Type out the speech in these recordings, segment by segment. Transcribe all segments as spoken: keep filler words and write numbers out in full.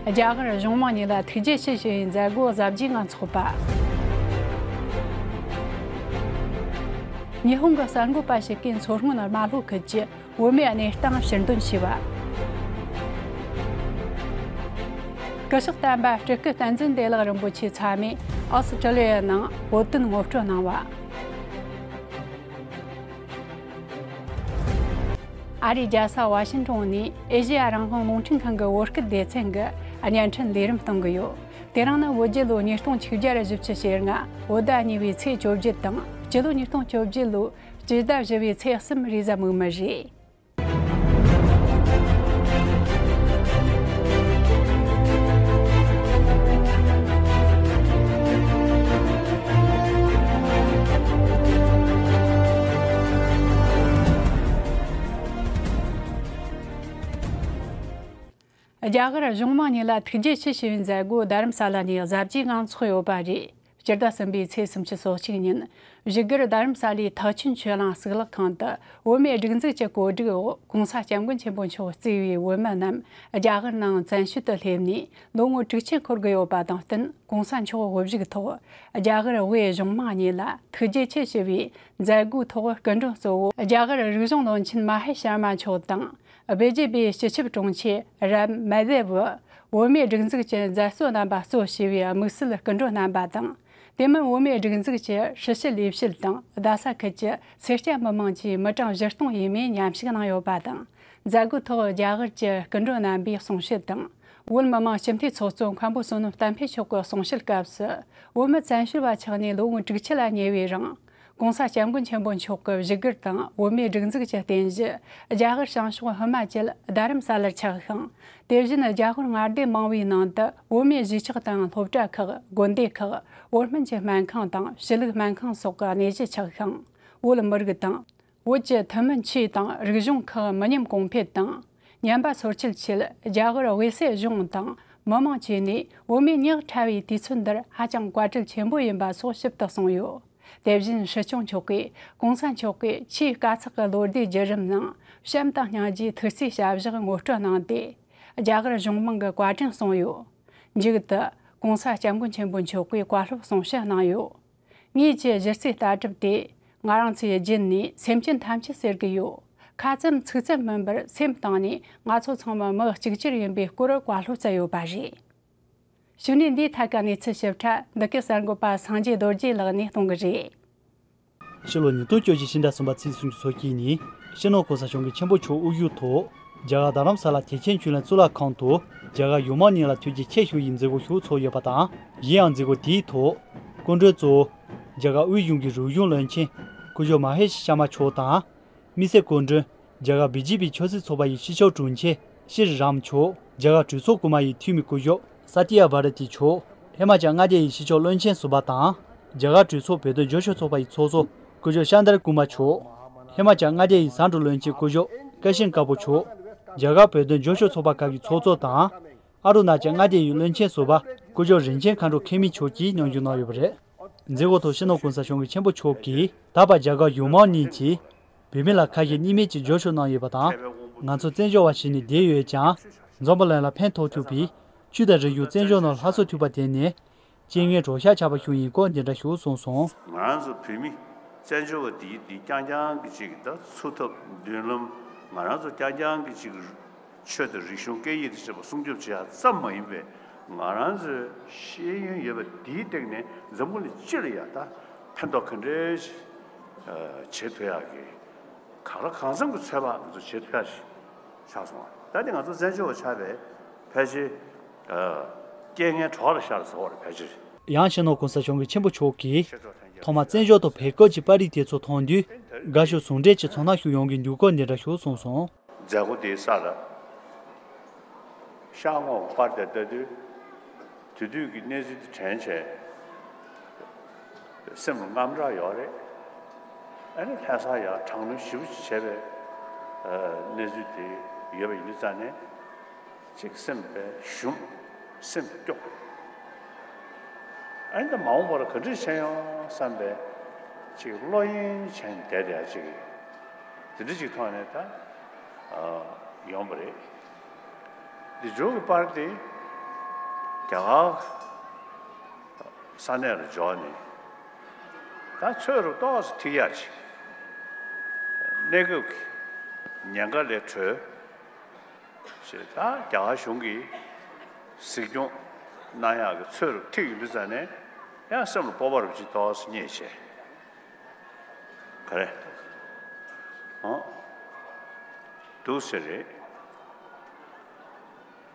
རྒྱ་གར་གཞུང་མང་གཉིས་ལ་ཐུགས་རྗེ་ཆེ་ཞུ་བའི་མཛད་སྒོ་གཟབ་རྒྱས་ངང་འཚོགས་པ། ཉི་ཧོང་གི་གསར་འགོད་པ་ཞིག་གིས་མཚོ་སྔོན་རྨ་ལྷོ་ཁུལ་གྱི་བོད་མིའི་གནས་སྟངས་ཕྱིར་འདོན་བྱས་པ། སྐུ་ཞབས་བསྟན་པ་སྤྲུལ་སྐུ་བསྟན་འཛིན་བདེ་ལེགས་རིན་པོ་ཆེ་མཚན་མོ་ཨོ་སི་ཀྲི་ལི་ཡའི་ནང་བོད་དོན་ངོ་སྤྲོད་གནང་བ། ཨ་རིའི་རྒྱལ་ས་ཝ་ཤིང་ཏོན་ནས་ཨེ་ཤེ་ཡ་རང་དབང་རླུང་འཕྲིན་ཁང་གི་བོད་སྐད་སྡེ་ཚན་གྱི་བརྙན་འཕྲིན་ལས་རིམ་གཏོང་གི་ཡོད། དེ་རིང་ནི་བོད་རྒྱལ་ལོ་ཉིས་སྟོང་ཆིག་བརྒྱ་བཞི་བཅུ་ཞེ་ལྔ་བོད་ཟླ་གཉིས་པའི་ཚེས་བཅོ་བརྒྱད་དང་སྤྱི་ལོ་ཉིས་སྟོང་བཅོ་བརྒྱད་ལོའི་སྤྱི་ཟླ་བཞི་པའི་ཚེས་གསུམ་རེས་གཟའ་མིག་དམར་རེད། རྒྱ་གར་གཞུང་མང་གཉིས་ལ་ཐུགས་རྗེ་ཆེ་ཞུ་བའི་མཛད་སྒོ་རྡ་རམ་ས་ལ་ནས་གཟབ་རྒྱས་ངང་འཚོགས་ཡོད་པ་རེད། སྤྱི་ཟླ་གསུམ་པའི་ཚེས་སུམ་ཅུ་སོ་གཅིག་ཉིན་བཞུགས་སྒར་རྡ་རམ་ས་ལའི་ཐེག་ཆེན་ཆོས་གླིང་གཙུག་ལག་ཁང་དུ་བོད་མིའི་སྒྲིག་འཛུགས་ཀྱི་གོ་སྒྲིག་འོག་༸གོང་ས་༸སྐྱབས་མགོན་ཆེན་པོ་མཆོག་གཙོས་པའི་བོད་མི་རྣམས་རྒྱ་གར་ནང་བཙན་བྱོལ་དུ་སླེབས་ནས་ལོ་ངོ་དྲུག་ཅུ་འཁོར་གི་ཡོད་པ་དང་བསྟུན། ༸གོང་ས་མཆོག་དབུ་བཞུགས་ཐོག་རྒྱ་གར་དབུས་གཞུང་མང་གཉིས་ལ་ཐུགས་རྗེ་ཆེ་ཞུ་བའི་མཛད་སྒོའི་ཐོག་སྐུ་མགྲོན་གཙོ་བོ་རྒྱ་གར་རིག་གཞུང་བློན་ཆེན་མ་ཧེ་ཤར་མ་མཆོག་དང་། སྦེལ་ཇི་པའི་སྤྱི་ཁྱབ་དྲུང་ཆེ་རམ་མེ་དེ་བུ། བོད་མིའི་སྒྲིག་འཛུགས་ཀྱི་མཛད་གཙོ་རྣམ་པ་གཙོ་བྱས་པའི་དམིགས་བསལ་སྐུ་མགྲོན་རྣམ་པ་དང་། དེ་མིན་བོད་མིའི་སྒྲིག་འཛུགས་ཀྱི་ཧྲི་ཞི་ལས་བྱེད་དང་རྡ་ས་ཁུལ་གྱི་སེར་སྐྱ་མི་མང་བཅས་མི་གྲངས་བཞི་སྟོང་ཡས་མས་མཉམ་ཞུགས་གནང་ཡོད་པ་དང་། མཛད་སྒོའི་ཐོག་རྒྱ་གར་གྱི་སྐུ་མགྲོན་རྣམ་པས་གསུང་བཤད་དང་། བོད་མི་མང་སྤྱི་འཐུས་ཚོགས་གཙོ་མཁན་པོ་བསོད་ནམས་བསྟན་འཕེལ་མཆོག་གི་གསུང་བཤད་སྐབས་སུ། བོད་མི་བཙན་བྱོལ་བ་ཆགས་ནས་ལོ་ངོ་དྲུག་ཅུ་ལ་ཉེ་བའི་རིང་། ༸གོང་ས་༸སྐྱབས་མགོན་ཆེན་པོ་མཆོག་གི་བཞུགས་སྒར་དང་བོད་མིའི་སྒྲིག་འཛུགས་ཀྱི་རྟེན་གཞི་རྒྱ་གར་བྱང་ཕྱོགས་ཧི་མ་ཅལ་རྡ་རམ་ས་ལར་ཆགས་ཤིང་། དེ་བཞིན་རྒྱ་གར་མངའ་སྡེ་མང་བོའི་ནང་དུ་བོད་མིའི་གཞིས་ཆགས་དང་སློབ་གྲྭ་ཁག་དགོན་སྡེ་ཁག་བོད་སྨན་གྱི་སྨན་ཁང་དང་གཞིས་ལུས་སྨན་ཁང་སོགས་ཀྱི་གནས་གཞི་ཆགས་ཤིང་། བོད་མི་རིགས་དང་། བོད་ཀྱི་ཐུན་མིན་ཆོས་དང་རིག་གཞུང་ཁག་མི་ཉམས་གོང་འཕེལ་དང་། ཉམས་པ་སོར་ཆུད་ཆེད་རྒྱ་གར་དབུས་སའི་གཞུང་དང་མི་མང་བཅས་ནས་བོད་མི་ཉག་ཕྲ་བའི་དུས་ཚོད་འདིར་ཧ་ཅང་བཀའ་དྲིན་ཆེན་པོ་ཡིན་པ་སོགས་ཞིབ་ཏུ་གསུངས་ཡོད། དེ་བཞིན་སྲིད་སྐྱོང་མཆོག་གིས་༸གོང་ས་མཆོག་གིས་ཆེས་དཀའ་ཚེགས་ཀྱི་ལོ་ཟླའི་བརྒྱུད་རིམ་ནང་བྱམས་དང་སྙིང་རྗེའི་ཐུགས་བརྩེའི་བྱ་བཞག་ངོ་སྤྲོད་གནང་སྟེ། རྒྱ་གར་གཞུང་མང་གི་བཀའ་དྲིན་གསུངས་ཡོད། མཇུག་ཏུ་༸གོང་ས་༸སྐྱབས་མགོན་ཆེན་པོ་མཆོག་གིས་བཀའ་སློབ་གསུང་བཤད་གནང་ཡོད། ངེད་ཀྱི་གཞི་རྩའི་ལྟ་གྲུབ་དེ་ང་རང་ཚོའི་རྒྱུད་ནས་སེམས་ཅན་ཐམས་ཅད་ཟེར་གྱི་ཡོད། ཁ་ཙམ་ཚིག་ཙམ་མིན་པར་སེམས་གཏིང་ནས་ང་ཚོ་ཚང་མ་མི་གཅིག་གྱུར་ཡིན་པའི་སྐོར་བཀའ་སློབ་སྩལ་ཡོད་པ་རེད། གཞུག་ནས་འདིའི་ཐད་ཀྱི་གནས་ཚུལ་ཞིབ་ཕྲ་འདི་གའི་གསར་འགོད་པ་སངས་རྒྱས་རྡོ་རྗེ་ལགས་ནས་གཏོང་གི་རེད། ཕྱི་ལོ་ཉིས་སྟོང་བཅུ་བཞི་ཕྱི་ཟླ་གསུམ་པ་ཚེས་སུམ་ཅུ་སོ་གཅིག་ཉིན་སྤྱི་ནོར་༸གོང་ས་༸སྐྱབས་མགོན་ཆེན་པོ་མཆོག་དབུ་བཞུགས་ཐོག་རྒྱ་གར་རྡ་རམ་ས་ལ་ཐེག་ཆེན་ཆོས་གླིང་གཙུག་ལག་ཁང་དུ་རྒྱ་གར་ཡོངས་མང་གཉིས་ལ་ཐུགས་རྗེ་ཆེ་ཞུ་ཡི་མཛད་སྒོ་ཞིག་ཚོགས་ཡོད་པ་དང་། གཞན་ཡང་མཛད་སྒོ་དེའི་ཐོག་སྐུ་མགྲོན་གཙོ་བོ་རྒྱ་གར་དབུས་གཞུང་གི་རིག་གཞུང་བློན་ཆེན་སྐུ་ཞབས་མ་ཧེ་ཤར་མ་མཆོག་དང་། དམིགས་བསལ་སྐུ་མགྲོན་རྒྱ་གར་བི་ཇེ་པི་ཆབ་སྲིད་ཚོགས་པ་ཡི་སྤྱི་ཁྱབ་དྲུང་ཆེ་ཤྲི་རམ་མཆོག་རྒྱ་གར་གྲོས་ཚོགས་དགོན་པ་ཡི་འཐུས་མི་སྐུ་ཞབས་ས་ཏི་ཡ་བྷ་ར་ཏི་མཆོག་ཧི་མ་ཅལ་མངའ་སྡེ་ཡི་སྤྱི་ཁྱབ་བློན་ཆེན་ཟུར་པ་དང་། རྒྱ་གར་གྲོས་ཚོགས་བོད་དོན་རྒྱབ་སྐྱོར་ཚོགས་པ་ཡི་ཚོགས་གཙོ་སྐུ་ཞབས་ཤཱན་དར་ཀུ་མ་མཆོག་ཧི་མ་ཅལ་མངའ་སྡེ་ཡི་ཟམ་འགྲོ་བློན་ཆེན་སྐུ་ཞབས་ཀ་ཤིན་ཀ་པོ་མཆོག་རྒྱ་གར་བོད་དོན་རྒྱབ་སྐྱོར་ཚོགས་པ་ཁག་གི་ཚོགས་གཙོ་དང་། ཨ་རུ་ན་ཅལ་མངའ་སྡེ་ཡི་བློན་ཆེན་ཟུར་པ་སྐུ་ཞབས་རིན་ཆེན་མཁའ་འགྲོ་མཁས་མི་མཆོག་གིས་མཉམ་ཞུགས་གནང་ཡོད་པ་རེད། མཛད་སྒོ་ཐོག་སྤྱི་ནོར་༸གོང་ས་༸སྐྱབས་མགོན་ཆེན་པོ་མཆོག་གིས་ད་བར་རྒྱ་གར་ཡོངས་མང་གཉིས་ཀྱིས་བོད་མི་ལ་ཁ་ཞེ་གཉིས་མེད་ཀྱི་རྒྱབ་སྐྱོར་གནང་ཡོད་པ་དང་། ང་ཚོ་བཙན་བྱོལ་བ་ཞིག་ནས་བསྡད་ཡོད་ཀྱང་། འཛམ་བུ་གླིང་ལ་ཕན་ཐོགས་ཐུབ་པའི་ཆོས་དང་རིག་གཞུང་བཙན་བྱོལ་ནང་སླར་གསོ་ཐུབ་པ་དེ་ནི་རྐྱེན་ངན་གྲོགས་ཤར་ཆགས་པ་ཞིག་ཡིན་སྐོར་འདི་འདྲ་ཞིག་གསུངས་སོང་། ང་རང་ཚོ་བོད་མི་བཙན་བྱོལ་བ་འདིའི་འདི་རྐྱང་རྐྱང་གི་ཅིག་ད་འཚོ་ཐབས་མདུན་ལམ་ང་རང་ཚོ་རྐྱང་རྐྱང་གི་ཅིག་ཆོས་དང་རིག་གཞུང་སྐད་ཡིག་དང་བཅས་པ་སྲུང་སྐྱོབ་བྱེད་ཡ་ཙམ་མ་ཡིན་པའི་ང་རང་ཚོའི་ཤེས་ཡོན་ཡོད་པ་འདིའི་སྟེང་ནས་འཛམ་བུ་གླིང་སྤྱི་ལ་ཡ་ད་ཕན་ཐོགས་ག་འདྲས་ཤིག་བྱེད་ཐུབ་ཡག་གི་གང་ལ་གང་འཚམ་གྱི་ཚོད་དཔག་ང་ཚོ་བྱེད་ཐུབ་ཡག་ཞིག་ཆགས་སོང་བ། ད་ནི་ང་ཚོ་བཙན་བྱོལ་བ་ཆགས་པའི་ཕལ་ཆེར་རྐྱེན་ངན་གྲོགས་ལ་ཤར་ཟེར་བ་རེད་ཕལ་ཆེར། ཡང་སྤྱི་ནོར་༸གོང་ས་༸སྐྱབས་མགོན་ཆེན་པོ་མཆོག་གིས་ཐོག་མར་བཙན་བྱོལ་དུ་བོད་སྐད་ཀྱི་པར་རིས་དེ་ཚོ་མཐོང་དུས་དགའ་ཤོས་ཟུང་འབྲེལ་གྱི་ཚོར་སྣང་ཞིག་ཡོང་གི་འདུག་སྐོར་འདི་འདྲ་ཞིག་གསུངས་སོང་། མཛད་སྒོ་དེའི་ས་ལ་ཤར་ངོས་ཀྱི་པར་དེ་ལྟ་དུས་དེ་དུས་ཀྱི་གནས་ཚུལ་དེ་དྲན་བྱས་སེམས་ལ་དངངས་སྐྲག་ཡོད་རེད། ཨ་ནི་ལྷ་ས་ཡར་དྲག་གནོན་ཞེ་པོ་ཅིག་བྱས་པའི་གནས་ཚུལ་དེ་ཡོད་པ་ཡིན་དུས་ཙང་ནས། ཅིག་སེམས་པའི་ཞུམ། སེམས་སྐྱོ། ཨ་ནི་ད་མ་འོངས་པར་ག་འདྲ་བྱས་ཡོང་བསམ་པའི་ཅིག་བློ་གཡེང་བྱས་ནས་བསྡད་བསྡད་ཡ་ཅིག་དེ་འདྲ་ཅིག་ཐོག་ནས་ད་ཡོང་བ་རེད། འདི་ཇོ་གི་པར་དེ་ རྒྱ་གར་ས་གནས་ལ་འབྱོར་ནས་ད་ཚོད་རུ་ཏོག་ཙམ་ཐིག་ཡག་ཅིག་གནས་སྐབས་ཀྱི་ཉེན་ཁ་ལས་གྲོལ་ཞེས། ད་རྒྱ་གར་གཞུང་གིས་གཟིགས་སྐྱོང་གནང་ཡག་གི་ཚོད་རུ་ཐིག་ཡོང་དུས་ཙ་ནས་ཡང་སེམས་ལ་སྤོབས་པ་རུ་ཅིག་ཏོག་ཙམ་རྙེད་བྱས། ག་རེ། ཨོ། འདུག་ཟེར་རེད།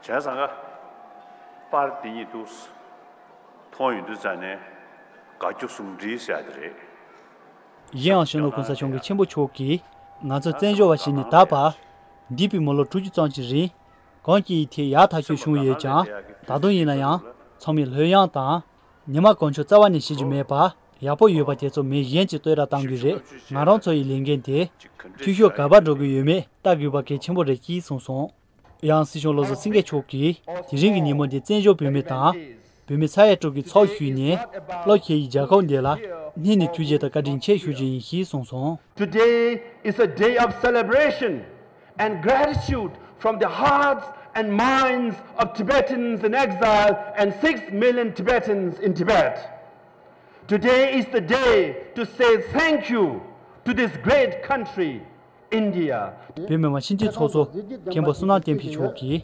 བྱས་ཙང་ཀ་པར་འདི་གཉིས་འདུག་མཐོང་ཡོང་དུས་ཙ་ནས་དགའ་སྐྱོ་ཟུང་འབྲེལ་ཟེར་ཡ་དེ་རེད། གཞན་ཡང་སྤྱི་ནོར་གོང་ས་སྐྱབས་མགོན་ཆེན་པོ་མཆོག་གིས་ང་ཚོ་བཙན་བྱོལ་བ་ཞིག་ནས་ད་བར་འདས་པའི་མི་ལོ་དྲུག་ཅུ་ཙམ་གྱི་རིང་གང་ཅིའི་ཐད་ཡག་ཐག་ཆོད་བྱུང་ཡོད་ཀྱང་། ད་དུང་ཡིན་ན་ཡང་ཚང་མས་ལྷོད་ཡངས་དང་། ཉི་མ་གང་བྱུང་རྩ་བ་ནས་ཤི་རྒྱུ་མེད་པ། ཡག་པོ་ཡོད་པ་དེ་ཚོ་མི་གཞན་གྱིས་བསྟོད་ར་གཏང་དགོས་རེད། ང་རང་ཚོ་ཡི་ལས་འགན་དེ་འཐུས་ཤོར་ག་པར་འགྲོ་གི་ཡོད་མེད་ལྟ་དགོས་པ་གལ་ཆེན་པོ་རེད་ཅེས་གསུངས་སོང་། ཡང་སྲིད་སྐྱོང་བློ་བཟང་སེང་གེ་མཆོག་གིས་དེ་རིང་གི་ཉིན་མོ་འདི་བཙན་བྱོལ་བོད་མི་དང་། བོད་མི་ས་ཡ་དྲུག་གི་ཚོགས་ཞུས་ནས། བློ་ཁེལ་ཡི་རྒྱལ་ཁབ་འདི་ལ་སྙིང་ནས་ཐུགས་རྗེ་དང་བཀའ་དྲིན་ཆེ་ཞུ་རྒྱུ་ཡིན་ཞེས་གསུངས་སོང་། Today is a day of celebration and gratitude from the hearts and minds of Tibetans in exile and six million Tibetans in Tibet. Today is the day to say thank you to this great country, India. བོད་མི་མང་སྤྱི་འཐུས་ཚོགས་གཙོ་མཁན་པོ་བསོད་ནམས་བསྟན་འཕེལ་མཆོག་གིས།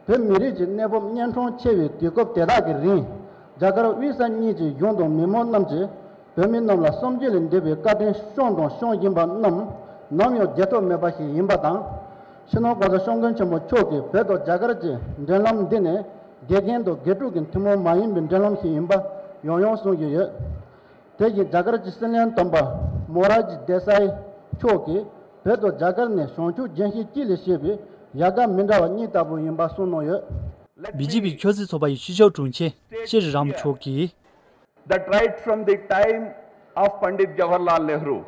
བོད་མི་རིགས་ཀྱི་གནས་བབ་གཉན་འཕྲང་ཆེ་བའི་དུས་སྐབས་དེ་དག་གི་རིང་། རྒྱ་གར་དབུས་ས་གཉིས་ཀྱི་གཞུང་དང་མི་མང་རྣམས་ཀྱིས་བོད་མི་རྣམས་ལ་བསམ་རྒྱུ་ལས་འདས་པའི་བཀའ་དྲིན་བསྐྱངས་དང་སྐྱོང་བཞིན་པ་རྣམས་ནམ་ཡང་བརྗེད་ཐབས་མེད་པ་ཞིག་ཡིན་པ་དང་། སྤྱི་ནོར་༸གོང་ས་༸སྐྱབས་མགོན་ཆེན་པོ་མཆོག་གིས་བོད་དང་རྒྱ་གར་གྱི་འབྲེལ་ལམ་འདི་ནི་དགེ་རྒན་དང་དགེ་ཕྲུག་གི་ཐུན་མོང་མ་ཡིན་པའི་འབྲེལ་ལམ་ཞིག་ཡིན་པ་ཡང་ཡང་གསུང་གི་ཡོད། དེ་བཞིན་རྒྱ་གར་གྱི་སྲིད་བློན་དམ་པ་མོ་ར་ཇི་དེ་སའི་མཆོག་གིས་བོད་དང་རྒྱ་གར་ནི་བྱང་ཆུབ་རྒྱལ་སྲས་གཅིག་ལས་སྐྱེས་པའི་ཡལ་ག་མི་འདྲ་བ་གཉིས་ལྟ་བུ་ཡིན་པ་གསུངས་གནང་ཡོད། བི་ཇེ་པི་ཆབ་སྲིད་ཚོགས་པ་ཡི་སྤྱི་ཁྱབ་དྲུང་ཆེ་ཤྲི་རམ་མཆོག་གིས། That right from the time of Pandit Jawaharlal Nehru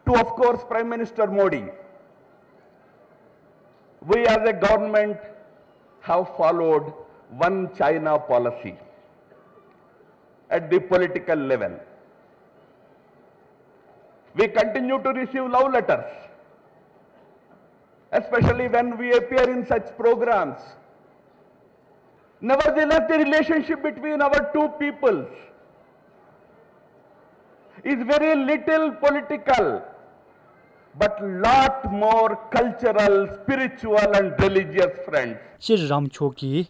to, of course, Prime Minister Modi, we as a government have followed one China policy at the political level. We continue to receive love letters, especially when we appear in such programs. Nevertheless, the relationship between our two peoples is very little political, but lot more cultural, spiritual, and religious friends. ཤྲི་རམ་མཆོག་གིས།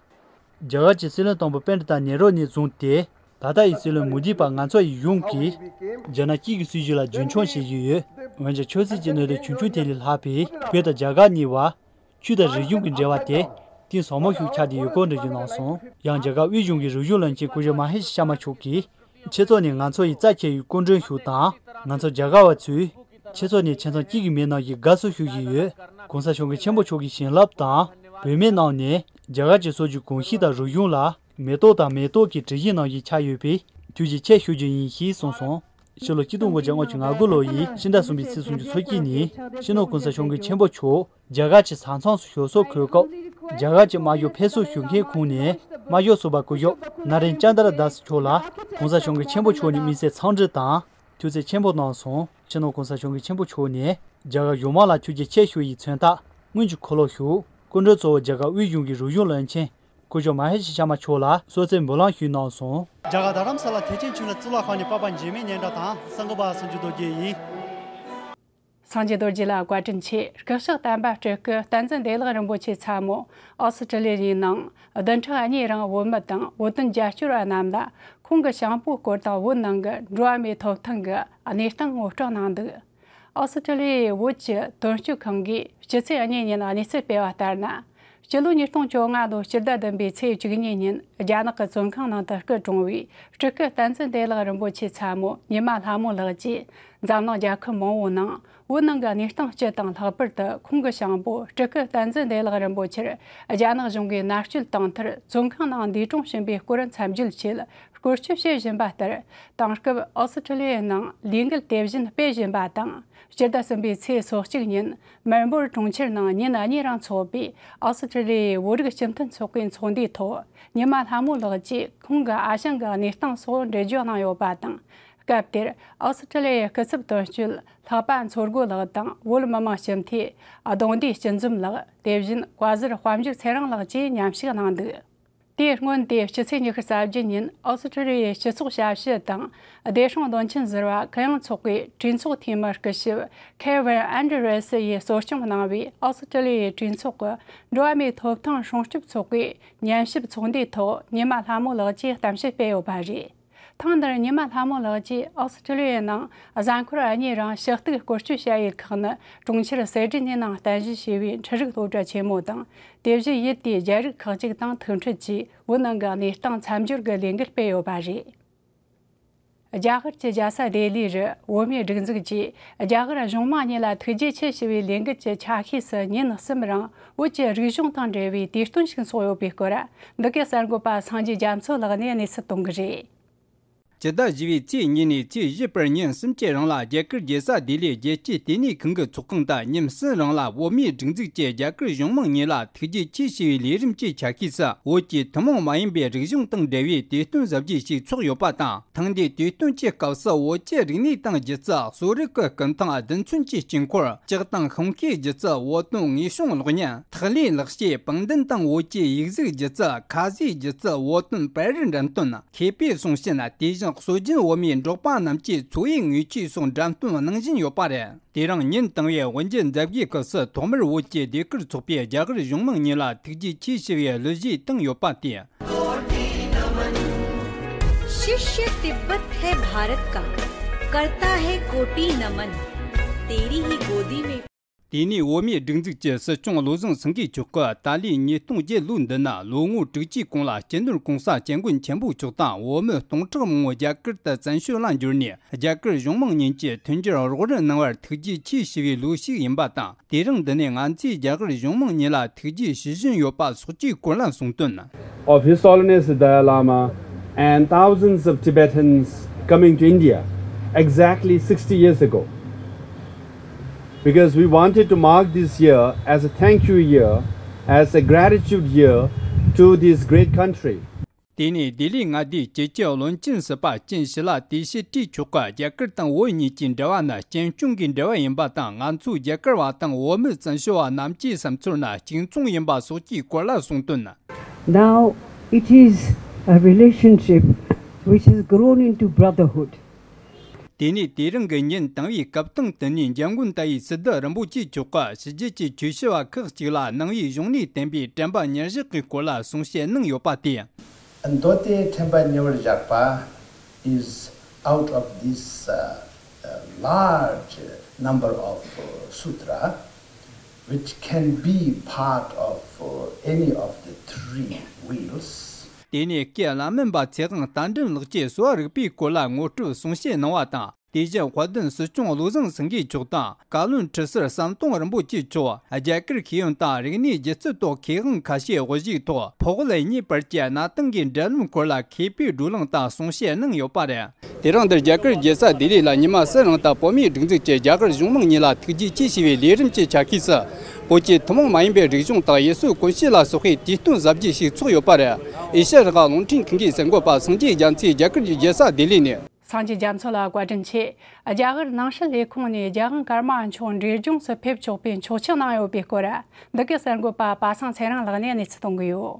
རྒྱ་གར་གྱི་སྲིད་བློན་དང་པོ་པཎྜི་ཏ་ནེ་རུ་ནས་བཟུང་སྟེ། ད་ལྟ་ཡི་སྲིད་བློན་མོ་དི་བར་ང་ཚོ་ཡི་གཞུང་གིས་རྒྱ་ནག་གཅིག་གི་སྲིད་བྱུས་ལ་རྒྱུན་འཁྱོངས་བྱེད་བཞིན་ཡོད། འོན་ཀྱང་ཆབ་སྲིད་ཀྱི་གནད་དོན་ཆུང་ཆུང་དེ་ལས་ལྷག་པའི་བོད་དང་རྒྱ་གར་གཉིས་བར་ཆོས་དང་རིག་གཞུང་གི་འབྲེལ་བ་དེ་གཏིང་ཟབ་མོ་ཞིག་ཆགས་བསྡད་ཡོད་སྐོར་འགྲེལ་བརྗོད་གནང་སོང་། ཡང་རྒྱ་གར་དབུས་གཞུང་གི་རིག་གཞུང་བློན་ཆེན་སྐུ་ཞབས་མ་ཧེ་ཤི་ཤར་མ་མཆོག་གིས། ཁྱེད་ཚོ་ནས་ང་ཚོ་ཡི་རྩ་ཆེ་བའི་སྐུ་མགྲོན་ཞིག་དང་། ང་ཚོ་རྒྱ་གར་བ་ཚོས་ཁྱེད་ཚོ་ནས་ཆེད་མཚོན་གཅིག་གི་མི་ནང་བཞིན་དགའ་བསུ་ཞུ་བཞིན་ཡོད། ༸གོང་ས་༸སྐྱབས་མགོན་ཆེན་པོ་མཆོག་གི་བྱིན་རླབས་དང་། བོད་མིའི་ནང་ནས་རྒྱ་གར་གྱི་སྲོལ་རྒྱུན་གོམས་གཤིས་དང་རིག་གཞུང་ལ་མེ་ཏོག་དང་མེ་ཏོག་གི་དྲི་ཞིམ་ནང་བཞིན་ཆགས་ཡོད་པས་ཐུགས་རྗེ་ཆེ་ཞུ་རྒྱུ་ཡིན་ཞེས་གསུངས་སོང་། ཕྱི་ལོ་ཆིག་སྟོང་དགུ་བརྒྱ་ལྔ་བཅུ་ང་དགུ་ལོ་ཡི་ཕྱི་ཟླ་གསུམ་པའི་ཚེས་སུམ་ཅུ་སོ་གཅིག་ཉིན་སྤྱི་ནོར་༸གོང་ས་༸སྐྱབས་མགོན་ཆེན་པོ་མཆོག་རྒྱ་གར་གྱི་གཟའ་མཚམས་སུ་ཞབས་སོར་འཁོད་སྐབས། རྒྱ་གར་གྱི་དམར་ཤོག་ཕེབས་བསུ་ཞུ་མཁན་ཁོངས་ནས་དམར་ཤོག་ཟུར་པ་སྐུ་ཞབས་ན་རེན་ཅན་དྲ་དཱ་སི་མཆོག་ལ་༸གོང་ས་༸སྐྱབས་མགོན་ཆེན་པོ་མཆོག་ནས་དམིགས་བསལ་འཚམས་འདྲི་དང་ཐུགས་རྗེ་ཆེ་ཞུ་རྒྱུ་ཡིན་ཞེས་གསུངས་སོང་། སྤྱི་ནོར་༸གོང་ས་༸སྐྱབས་མགོན་ཆེན་པོ་མཆོག་ནས་རྒྱ་གར་གཞུང་མང་ལ་ཐུགས་རྗེ་ཆེ་ཞུ་ཡི་མཚོན་རྟགས་སྔོན་གྱི་ཁོ་ལོ་ཞུ། སྐུ་མགྲོན་གཙོ་བོ་རྒྱ་གར་དབུས་གཞུང་གི་རིག་གཞུང་བློན་ཆེན་སྐུ་ཞབས་མ་ཧེ་ཤི་ཤར་མ་མཆོག་ལ་གསོལ་ཚིགས་འབུལ་ལམ་ཞུས་གནང་སོང་། རྒྱ་གར་རྡ་རམ་ས་ལ་ཐེག་ཆེན་ཆོས་གླིང་གཙུག་ལག་ཁང་ནས་པར་པ་འཇིགས་མེད་སྙན་གྲགས་དང་སེང་གེ་པ་སངས་རྒྱས་རྡོ་རྗེ་ཡིན། སངས་རྒྱས་རྡོ་རྗེ་ལ་བཀའ་དྲིན་ཆེ། སྐུ་ཞབས་བསྟན་པ་སྤྲུལ་སྐུ་བསྟན་འཛིན་བདེ་ལེགས་རིན་པོ་ཆེ་མཚན་མོ་ཨོ་སི་ཀྲི་ལི་ཡའི་ནང་བདུན་ཕྲག་གཉིས་རིང་བོད་མི་དང་བོད་དོན་རྒྱབ་སྐྱོར་བ་རྣམས་ལ་ཁོང་གི་བྱང་པོའི་སྐོར་དང་བོད་ནང་གི་འགྲོ་བ་མིའི་ཐོབ་ཐང་གི་གནས་སྟངས་ངོ་སྤྲོད་གནང་འདུག་ཨོ་སི་ཀྲི་ལི་ཡའི་བོད་ཀྱི་དོན་གཅོད་ཁང་གིས་སྤྱི་ཚེས་གཉིས་ཉིན་གནས་ཚུལ་སྤེལ་བ་ལྟར་ན། སྤྱི་ལོ་ཉིས་སྟོང་བཅོ་ལྔ་ལོའི་སྤྱི་ཟླ་བདུན་པའི་ཚེས་བཅུ་གཉིས་ཉིན་རྒྱ་ནག་གི་བཙོན་ཁང་ནང་དུ་སྐུ་གྲོངས་པའི་སྤྲུལ་སྐུ་བསྟན་འཛིན་བདེ་ལེགས་རིན་པོ་ཆེ་མཚན་མོ་ཉི་མ་ལྷ་མོ་ལགས་ཀྱིས་འཛམ་གླིང་རྒྱལ་ཁབ་མང་བོའི་ནང་བོད་ནང་གི་གནས་སྟངས་སྤྱི་དང་ལྷག་པར་དུ་ཁོང་གི་བྱང་པོ་སྤྲུལ་སྐུ་བསྟན་འཛིན་བདེ་ལེགས་རིན་པོ་ཆེར་རྒྱ་ནག་གཞུང་གིས་མནར་གཅོད་བཏང་མཐར་བཙོན་ཁང་ནང་འདས་གྲོངས་ཕྱིན་པའི་སྐོར་མཚམས་བརྗོད་ཆེད་བཀོལ་སྤྱོད་བྱེད་བཞིན་པ་ལྟར། དེང་སྐབས་ཨོ་སི་ཀྲི་ལི་ཡའི་ནང་ལས་འགུལ་དེ་བཞིན་སྤེལ་བཞིན་པ་དང་། སྤྱི་ཟླ་གསུམ་པའི་ཚེས་སོ་གཅིག་ཉིན་མེལ་བོར་གྲོང་ཁྱེར་ནང་ཉིན་གཉིས་རིང་འཚོགས་པའི་ཨོ་སི་ཀྲི་ལི་ཡའི་བོད་རིགས་སྤྱི་མཐུན་ཚོགས་པའི་ཚོགས་འདུའི་ཐོག་ཉི་མ་ལྷ་མོ་ལགས་ཀྱིས་ཁོང་གི་ཨ་ཞང་གི་གནས་སྟངས་སོགས་འགྲེལ་བརྗོད་གནང་ཡོད་པ་དང་། སྐབས་དེར་ཨོ་སི་ཀྲི་ལི་ཡའི་སྐུ་ཚབ་དོན་གཅོད་ལྷག་པ་མཚོ་སྒོ་ལགས་དང་བོད་མི་མང་སྤྱི་འཐུས་གདོང་འདུས་སྐྱིད་འཛོམས་ལགས། དེ་བཞིན་བཀའ་ཟུར་དཔལ་འབྱོར་ཚེ་རིང་ལགས་བཅས་མཉམ་ཞུགས་གནང་འདུག་དེའི་སྔོན་ཏེ་སྤྱི་ཚེས་ཉི་ཤུ་རྩ་བརྒྱད་ཉིན་ཨོ་སི་ཁྲི་ལི་ཡའི་སྤྱི་ཚོགས་ཞབས་ཞུ་དང་བདེ་སྲུང་དོན་ཆེན་ཟུར་པ་གུ་ཡངས་ཚོགས་པའི་གྲོས་ཚོགས་འཐུས་མི་སྐུ་ཞབས་Kevin Andrews ཡིས་གཙོ་སྐྱོང་གནང་བའི་ཨོ་སི་ཁྲི་ལི་ཡའི་གྲོས་ཚོགས་ཀྱི་འགྲོ་བ་མིའི་ཐོབ་ཐང་སྲུང་སྐྱོབ་ཚོགས་པའི་ཉན་ཞིབ་ཚོགས་འདུའི་ཐོག་ཉི་མ་ལྷ་མོ་ལགས་ཀྱིས་གཏམ་བཤད་སྤེལ་ཡོད་པ་རེད། ཐེངས་འདིར་ཉི་མ་ལྷ་མོ་ལགས་ཀྱིས་ཨོ་སི་ཁྲི་ལི་ཡའི་ནང་གཟའ་འཁོར་གཉིས་རིང་ཞུ་གཏུག་སྐོར་སྐྱོད་བྱ་ཡུལ་ཁག་ནི་གྲོང་ཁྱེར་སེ་ཌི་ནི་ནང་རྟེན་གཞི་བྱས་པའི་འཕྲུལ་རིག་སློབ་གྲྭ་ཆེན་མོ་དང་། དེ་བཞིན་ཡུལ་དེའི་རྒྱ་རིགས་ཁག་ཅིག་དང་ཐུག་འཕྲད་ཀྱིས་བོད་ནང་གི་གནས་སྟངས་མཚམས་སྦྱོར་གྱི་ལས་འགུལ་སྤེལ་ཡོད་པ་རེད། རྒྱ་གར་གྱི་རྒྱལ་ས་ལྡི་ལི་རུ་བོད་མིའི་སྒྲིག་འཛུགས་ཀྱིས་རྒྱ་གར་གཞུང་མང་གཉིས་ལ་ཐུགས་རྗེ་ཆེ་ཞུ་བའི་ལས་འགུལ་གྱི་ཆ་ཤས་སུ་ཉིན་གསུམ་རིང་བོད་ཀྱི་རིག་གཞུང་དང་འབྲེལ་བའི་དུས་སྟོན་ཞིག་འཚོགས་ཡོད་པའི་སྐོར། འདི་གའི་གསར་འགོད་པ་སངས་རྒྱས་རྒྱ་མཚོ་ལགས་ནས་གནས་ཚུལ་གཏོང་གི་རེད། སྤྱི་ཟླ་བཞི་པའི་ཚེས་གཉིས་ནས་ཚེས་བཞི་བར་ཉིན་གསུམ་གྱི་རིང་ལ་རྒྱ་གར་རྒྱལ་ས་ལྡི་ལིའི་རྒྱལ་སྤྱིའི་ལྟེ་གནས་ཁང་གི་ཚོགས་ཁང་དུ་ཉིན་གསུམ་རིང་ལ་བོད་མིའི་སྒྲིག་འཛུགས་ཀྱིས་རྒྱ་གར་གཞུང་མང་གཉིས་ལ་ཐུགས་རྗེ་ཆེ་ཞུ་བའི་ལས་རིམ་གྱི་ཆ་ཤས་སུ་བོད་ཀྱི་ཐུན་མོང་མ་ཡིན་པའི་རིག་གཞུང་དང་འབྲེལ་བའི་དུས་སྟོན་གཟབ་རྒྱས་ཤིག་འཚོགས་ཡོད་པ་དང་། ཐེངས་འདིའི་དུས་སྟོན་གྱི་སྐབས་སུ་བོད་ཀྱི་རིག་གནས་དང་སྒྱུ་རྩལ། གསོ་རིག་གི་ཀུན་ཐང་། རྡུལ་ཚོན་གྱི་དཀྱིལ་འཁོར། ལྕགས་དང་ཤིང་ཤུན་སྒྱུ་རྩལ། བོད་དོན་དངོས་བྱུང་གློག་བརྙན། ཐག་ལེན་ལག་ཤེས། པང་གདན་དང་བོད་ཀྱི་ཡིག་གཟུགས་སྒྱུ་རྩལ། ཁ་ཟས་སྒྱུ་རྩལ། བོད་དོན་པར་རིས་འགྲེམས་སྟོན། མཁས་པའི་གསུང་བཤད། དེ་བཞིན་སྲོལ་རྒྱུན་བོད་མིའི་འབྲོག་པ་རྣམས་ཀྱི་འཚོ་བའི་དངོས་ཆས་སོགས་འགྲེམས་སྟོན་གནང་བཞིན་ཡོད་པ་རེད། དེ་རིང་ཉིན་དང་པོའི་དབུ་འབྱེད་མཛད་སྒོའི་སྐབས་སུ་ཐོག་མར་བོད་ཀྱི་ཟློས་གར་ཚོགས་པས་རྒྱ་གར་གཞུང་མང་གཉིས་ལ་ཐུགས་རྗེ་ཆེ་ཞུ་བའི་གླུ་གཞས་བཏང་ཡོད་པ་སྟེ། शिष्य तिब्बत है भारत का, करता है कोटि नमन, तेरी ही गोदी में। དེ་ནས་བོད་མིའི་སྒྲིག་འཛུགས་ཀྱི་སྲིད་སྐྱོང་བློ་བཟང་སེང་གེ་མཆོག་གིས་ཏཱ་ལའི་ཉིས་སྟོང་བརྒྱད་ལོའི་མདུན་ན་ལོ་ངོ་དྲུག་ཅུའི་གོང་ལ་སྤྱི་ནོར་༸གོང་ས་༸སྐྱབས་མགོན་ཆེན་པོ་མཆོག་དང་བོད་མི་སྟོང་ཕྲག་མང་པོ་རྒྱ་གར་དུ་བཙན་བྱོལ་ལ་འབྱོར་ནས་རྒྱ་གར་གཞུང་མང་གཉིས་ཀྱི་མཐུན་འགྱུར་རོགས་རམ་གནང་བར་ཐུགས་རྗེ་ཆེ་ཞུ་བའི་ལོ་ཞིག་ཡིན་པ་དང་། དེ་རིང་འདི་ནས་ང་ཚོས་རྒྱ་གར་གཞུང་མང་གཉིས་ལ་ཐུགས་རྗེ་ཞུ་བཞིན་ཡོད་པ་སོགས་ཀྱི་སྐོར་ལ་གསུངས་དོན། Of His Holiness the Dalai Lama and thousands of Tibetans coming to India exactly sixty years ago. Because we wanted to mark this year as a thank you year, as a gratitude year to this great country. དེ་ནས་ལྡི་ལི་མངའ་སྡེའི་སྤྱི་ཁྱབ་བློན་ཆེན་ཟུར་པ་ཅིན་ཞི་ལ་ཏི་ཤི་ཏི་མཆོག་གིས་རྒྱ་གར་དང་བོད་གཉིས་ཀྱི་འབྲེལ་བ་ནི་གཅེན་གཅུང་གི་འབྲེལ་བ་ཡིན་པ་དང་། ང་ཚོ་རྒྱ་གར་བ་དང་བོད་མི་བཙན་བྱོལ་བ་རྣམས་ཀྱི་བསམ་ཚུལ་ནི་གཅིག་མཚུངས་ཡིན་པ་སོགས་ཀྱི་སྐོར་ལ་གསུངས་དོན། Now it is a relationship which has grown into brotherhood. དེ་ནས་དེ་རིང་གི་ཉིན་དང་པོའི་སྐབས་དང་བསྟུན་ནས་འཇམ་མགོན་ཏཱ་ལའི་སི་ཏཱ་རིན་པོ་ཆེ་མཆོག་གིས་ཕྱི་རྒྱལ་གྱི་ཆོས་ཞུ་བ་ཁག་ཅིག་ལ་ནང་པའི་གཞུང་ནས་བསྟན་པའི་དྲན་པ་ཉེར་བཞག་གི་སྐོར་ལ་གསུང་བཤད་གནང་ཡོད་པ་སྟེ། མདོ་སྡེ་དྲན་པ་ཉེ་བར་བཞག་པ་is out of this uh, uh, large number of uh, sutra, which can be part of uh, any of the three wheels. དེ་ནས་སྐུའི་བླ་སྨན་པ་ཚེ་དབང་རྟ་མགྲིན་ལགས་ཀྱིས་གསོ་བ་རིག་པའི་སྐོར་ལ་ངོ་སྤྲོད་གསུང་བཤད་གནང་བ་དང་། དེ་བཞིན་དཔལ་ལྡན་སྲིད་སྐྱོང་བློ་བཟང་སེང་གེ་མཆོག་དང་། བཀའ་བློན་ཁྲི་ཟུར་ཟམ་གདོང་རིན་པོ་ཆེ་མཆོག་རྒྱ་གར་ཤེས་ཡོན་དང་རིག་གནས་སྒྱུ་རྩལ་ཐོག་མཁས་དབང་ཁ་ཤས་དབུ་བཞུགས་ཐོག་ཕོ་རྒོད་གཉིས་བར་གྱི་གནའ་དེང་གི་འབྲེལ་ལམ་སྐོར་ལ་མཁས་པའི་བགྲོ་གླེང་དང་གསུང་བཤད་གནང་ཡོད་པ་རེད། དེ་རིང་འདིར་རྒྱ་གར་རྒྱལ་ས་ལྡི་ལི་ལ་ཉི་མ་གསུམ་རིང་དུ་བོད་མིའི་སྒྲིག་འཛུགས་ཀྱིས་རྒྱ་གར་གཞུང་མང་གཉིས་ལ་ཐུགས་རྗེ་ཆེ་ཞུ་བའི་ལས་རིམ་གྱི་ཆ་ཤས་སུ། བོད་ཀྱི་ཐུན་མོང་མ་ཡིན་པའི་རིག་གཞུང་དང་ཡུལ་སྲོལ་གོམས་གཤིས་ལ་སོགས་པའི་དུས་སྟོན་གཟབ་རྒྱས་ཤིག་འཚོགས་ཡོད་པ་རེད། ཨེ་ཤ་ཡ་རང་དབང་རླུང་འཕྲིན་ཁང་གི་གསར་འགོད་པ་སངས་རྒྱས་རྒྱ་མཚོས་རྒྱ་གར་གྱི་རྒྱལ་ས་ལྡི་ལི་ནས། སངས་རྒྱས་རྒྱ་མཚོ་ལ་བཀའ་དྲིན་ཆེ། རྒྱ་གར་ནང་སྲིད་ལས་ཁུངས་ནས་རྒྱལ་དབང་ཀརྨ་མཆོག་འབྲས་ལྗོངས་སུ་ཕེབས་ཆོག་པའི་ཆོག་མཆན་གནང་ཡོད་པའི་སྐོར། འདི་གའི་གསར་འགོད་པ་པ་སངས་ཚེ་རིང་ལགས་ནས་གནས་ཚུལ་གཏོང་གི་ཡོད།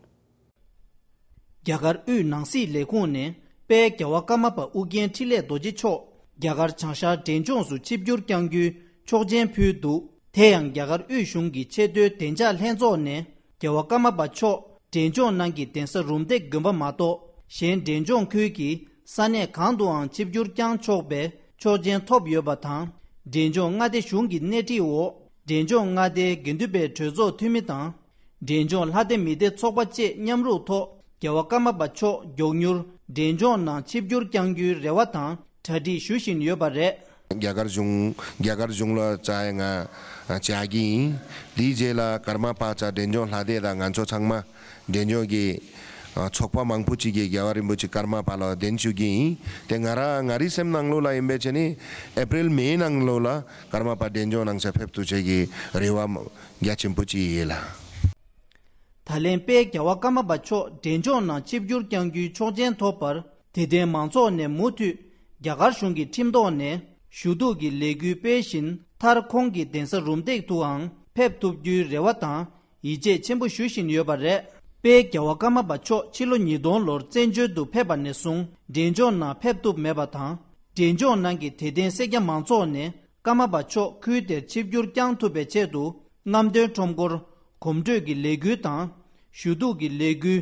རྒྱ་གར་དབུས་ནང་སྲིད་ལས་ཁུངས་ནས་དཔལ་རྒྱལ་བ་ཀརྨ་པ་ཨོ་རྒྱན་འཕྲིན་ལས་རྡོ་རྗེ་མཆོག་རྒྱ་གར་བྱང་ཤར་འབྲས་ལྗོངས་སུ་ཆིབས་བསྒྱུར་བསྐྱང་རྒྱུའི་ཆོག་མཆན་ཕུལ་འདུག་དེ་ཡང་རྒྱ་གར་དབུས་གཞུང་གི་ཆེས་མཐོའི་བདེ་འཇགས་ལྷན་ཚོགས་ནས་རྒྱལ་བ་ཀརྨ་པ་མཆོག་འབྲས་ལྗོངས་ནང་གི་གདན་ས་རུམ་བཏེག་དགོན་པ་མ་གཏོགས་གཞན་འབྲས་ལྗོངས་ཁུལ་གྱི་ས་གནས་གང་དུའང་ཆིབས་བསྒྱུར་བསྐྱང་ཆོག་པའི་ཆོག་མཆན་ཐོབ་ཡོད་པ་དང་། འབྲས་ལྗོངས་མངའ་སྡེ་གཞུང་གི་སྣེ་ཁྲིད་འོག་འབྲས་ལྗོངས་མངའ་སྡེའི་དགེ་འདུན་པའི་གྲོས་ཚོགས་འཐུས་མི་དང་། འབྲས་ལྗོངས་ལྷ་སྡེ་མི་སྡེ་ཚོགས་པ་བཅས་མཉམ་རུབ་ཐོག་རྒྱལ་བ་ཀརྨ་པ་མཆོག་མགྱོགས་མྱུར་འབྲས་ལྗོངས་ནང་ཆིབས་བསྒྱུར་བསྐྱང་རྒྱུའི་རེ་བ་དང་གྲ་སྒྲིག་ཞུ་བཞིན་ཡོད་པ་རེད། རྒྱ་གར་གཞུང་རྒྱ་གར་གཞུང་ལ་བཅར་ཡ་ང་བཅར་གྱི་ཡིན། དེའི་རྗེས་ལ་ཀརྨ་པ་ཚོ་འབྲས་ལྗོངས་ལྷ་སྡེ་དང་ང་ཚོ་ཚང་མ་འབྲས་ལྗོངས་ཀྱི་ཚོགས་པ་མང་པོ་ཅིག་གིས་རྒྱལ་བ་རིན་པོ་ཆེ་ཀརྨ་པ་ལ་གདན་ཞུ་གི་ཡིན། དེ་ང་རང་ང་རའི་སེམས་ནང་ལོགས་ལ་ཡིན་པའི་ཆ་ནས་ཨེ་པྲིལ་མེ་ནང་ལོགས་ལ་ཀརྨ་པ་འབྲས་ལྗོངས་ནང་ཚོ་ཕེབས་ཐུབ་ཆེད་ཀྱི་རེ་བ་རྒྱ་ཆེན་པོ་ཅིག་ཡོད་ལ། ད་ལན་དཔལ་རྒྱལ་བ་ཀརྨ་པ་མཆོག་འབྲས་ལྗོངས་ནང་ཆིབས་བསྒྱུར་བསྐྱང་རྒྱུའི་ཆོག་མཆན་ཐོབ་པར་དད་ལྡན་མང་ཚོགས་ནས་མུ་མཐུད་རྒྱ་གར་གཞུང་གི་ཁྲིམས་ཐོག་ནས་ཞུ་གཏུག་གི་ལས་འགུལ་སྤེལ་བཞིན་མཐར་ཁོང་གི་གདན་ས་རུམ་བཏེག་ཏུའང་ཕེབས་ཐུབ་རྒྱུའི་རེ་བ་དང་ཡིད་ཆེས་ཆེན་པོ་ཞུ་བཞིན་ཡོད་པ་རེད། དཔལ་རྒྱལ་བ་ཀརྨ་པ་མཆོག་ཕྱི་ལོ་ཉིས་སྟོང་ལོར་བཙན་བྱོལ་དུ་ཕེབས་པ་ནས་བཟུང་འབྲས་ལྗོངས་ནང་ཕེབས་ཐུབ་མེད་པ་དང་། འབྲས་ལྗོངས་ནང་གི་དད་ལྡན་སེར་སྐྱ་མང་ཚོགས་ནས་ཀརྨ་པ་མཆོག་ཁུལ་དེར་ཆིབས་བསྒྱུར་བསྐྱངས་ཐུབ་པའི་ཆེད་དུ། རྔམ་སྟོན་ཁྲོམ་སྐོར། གོམ་བགྲོད་ཀྱི་ལས་འགུལ་དང་། ཞུ་གཏུག་གི་ལས་འགུལ་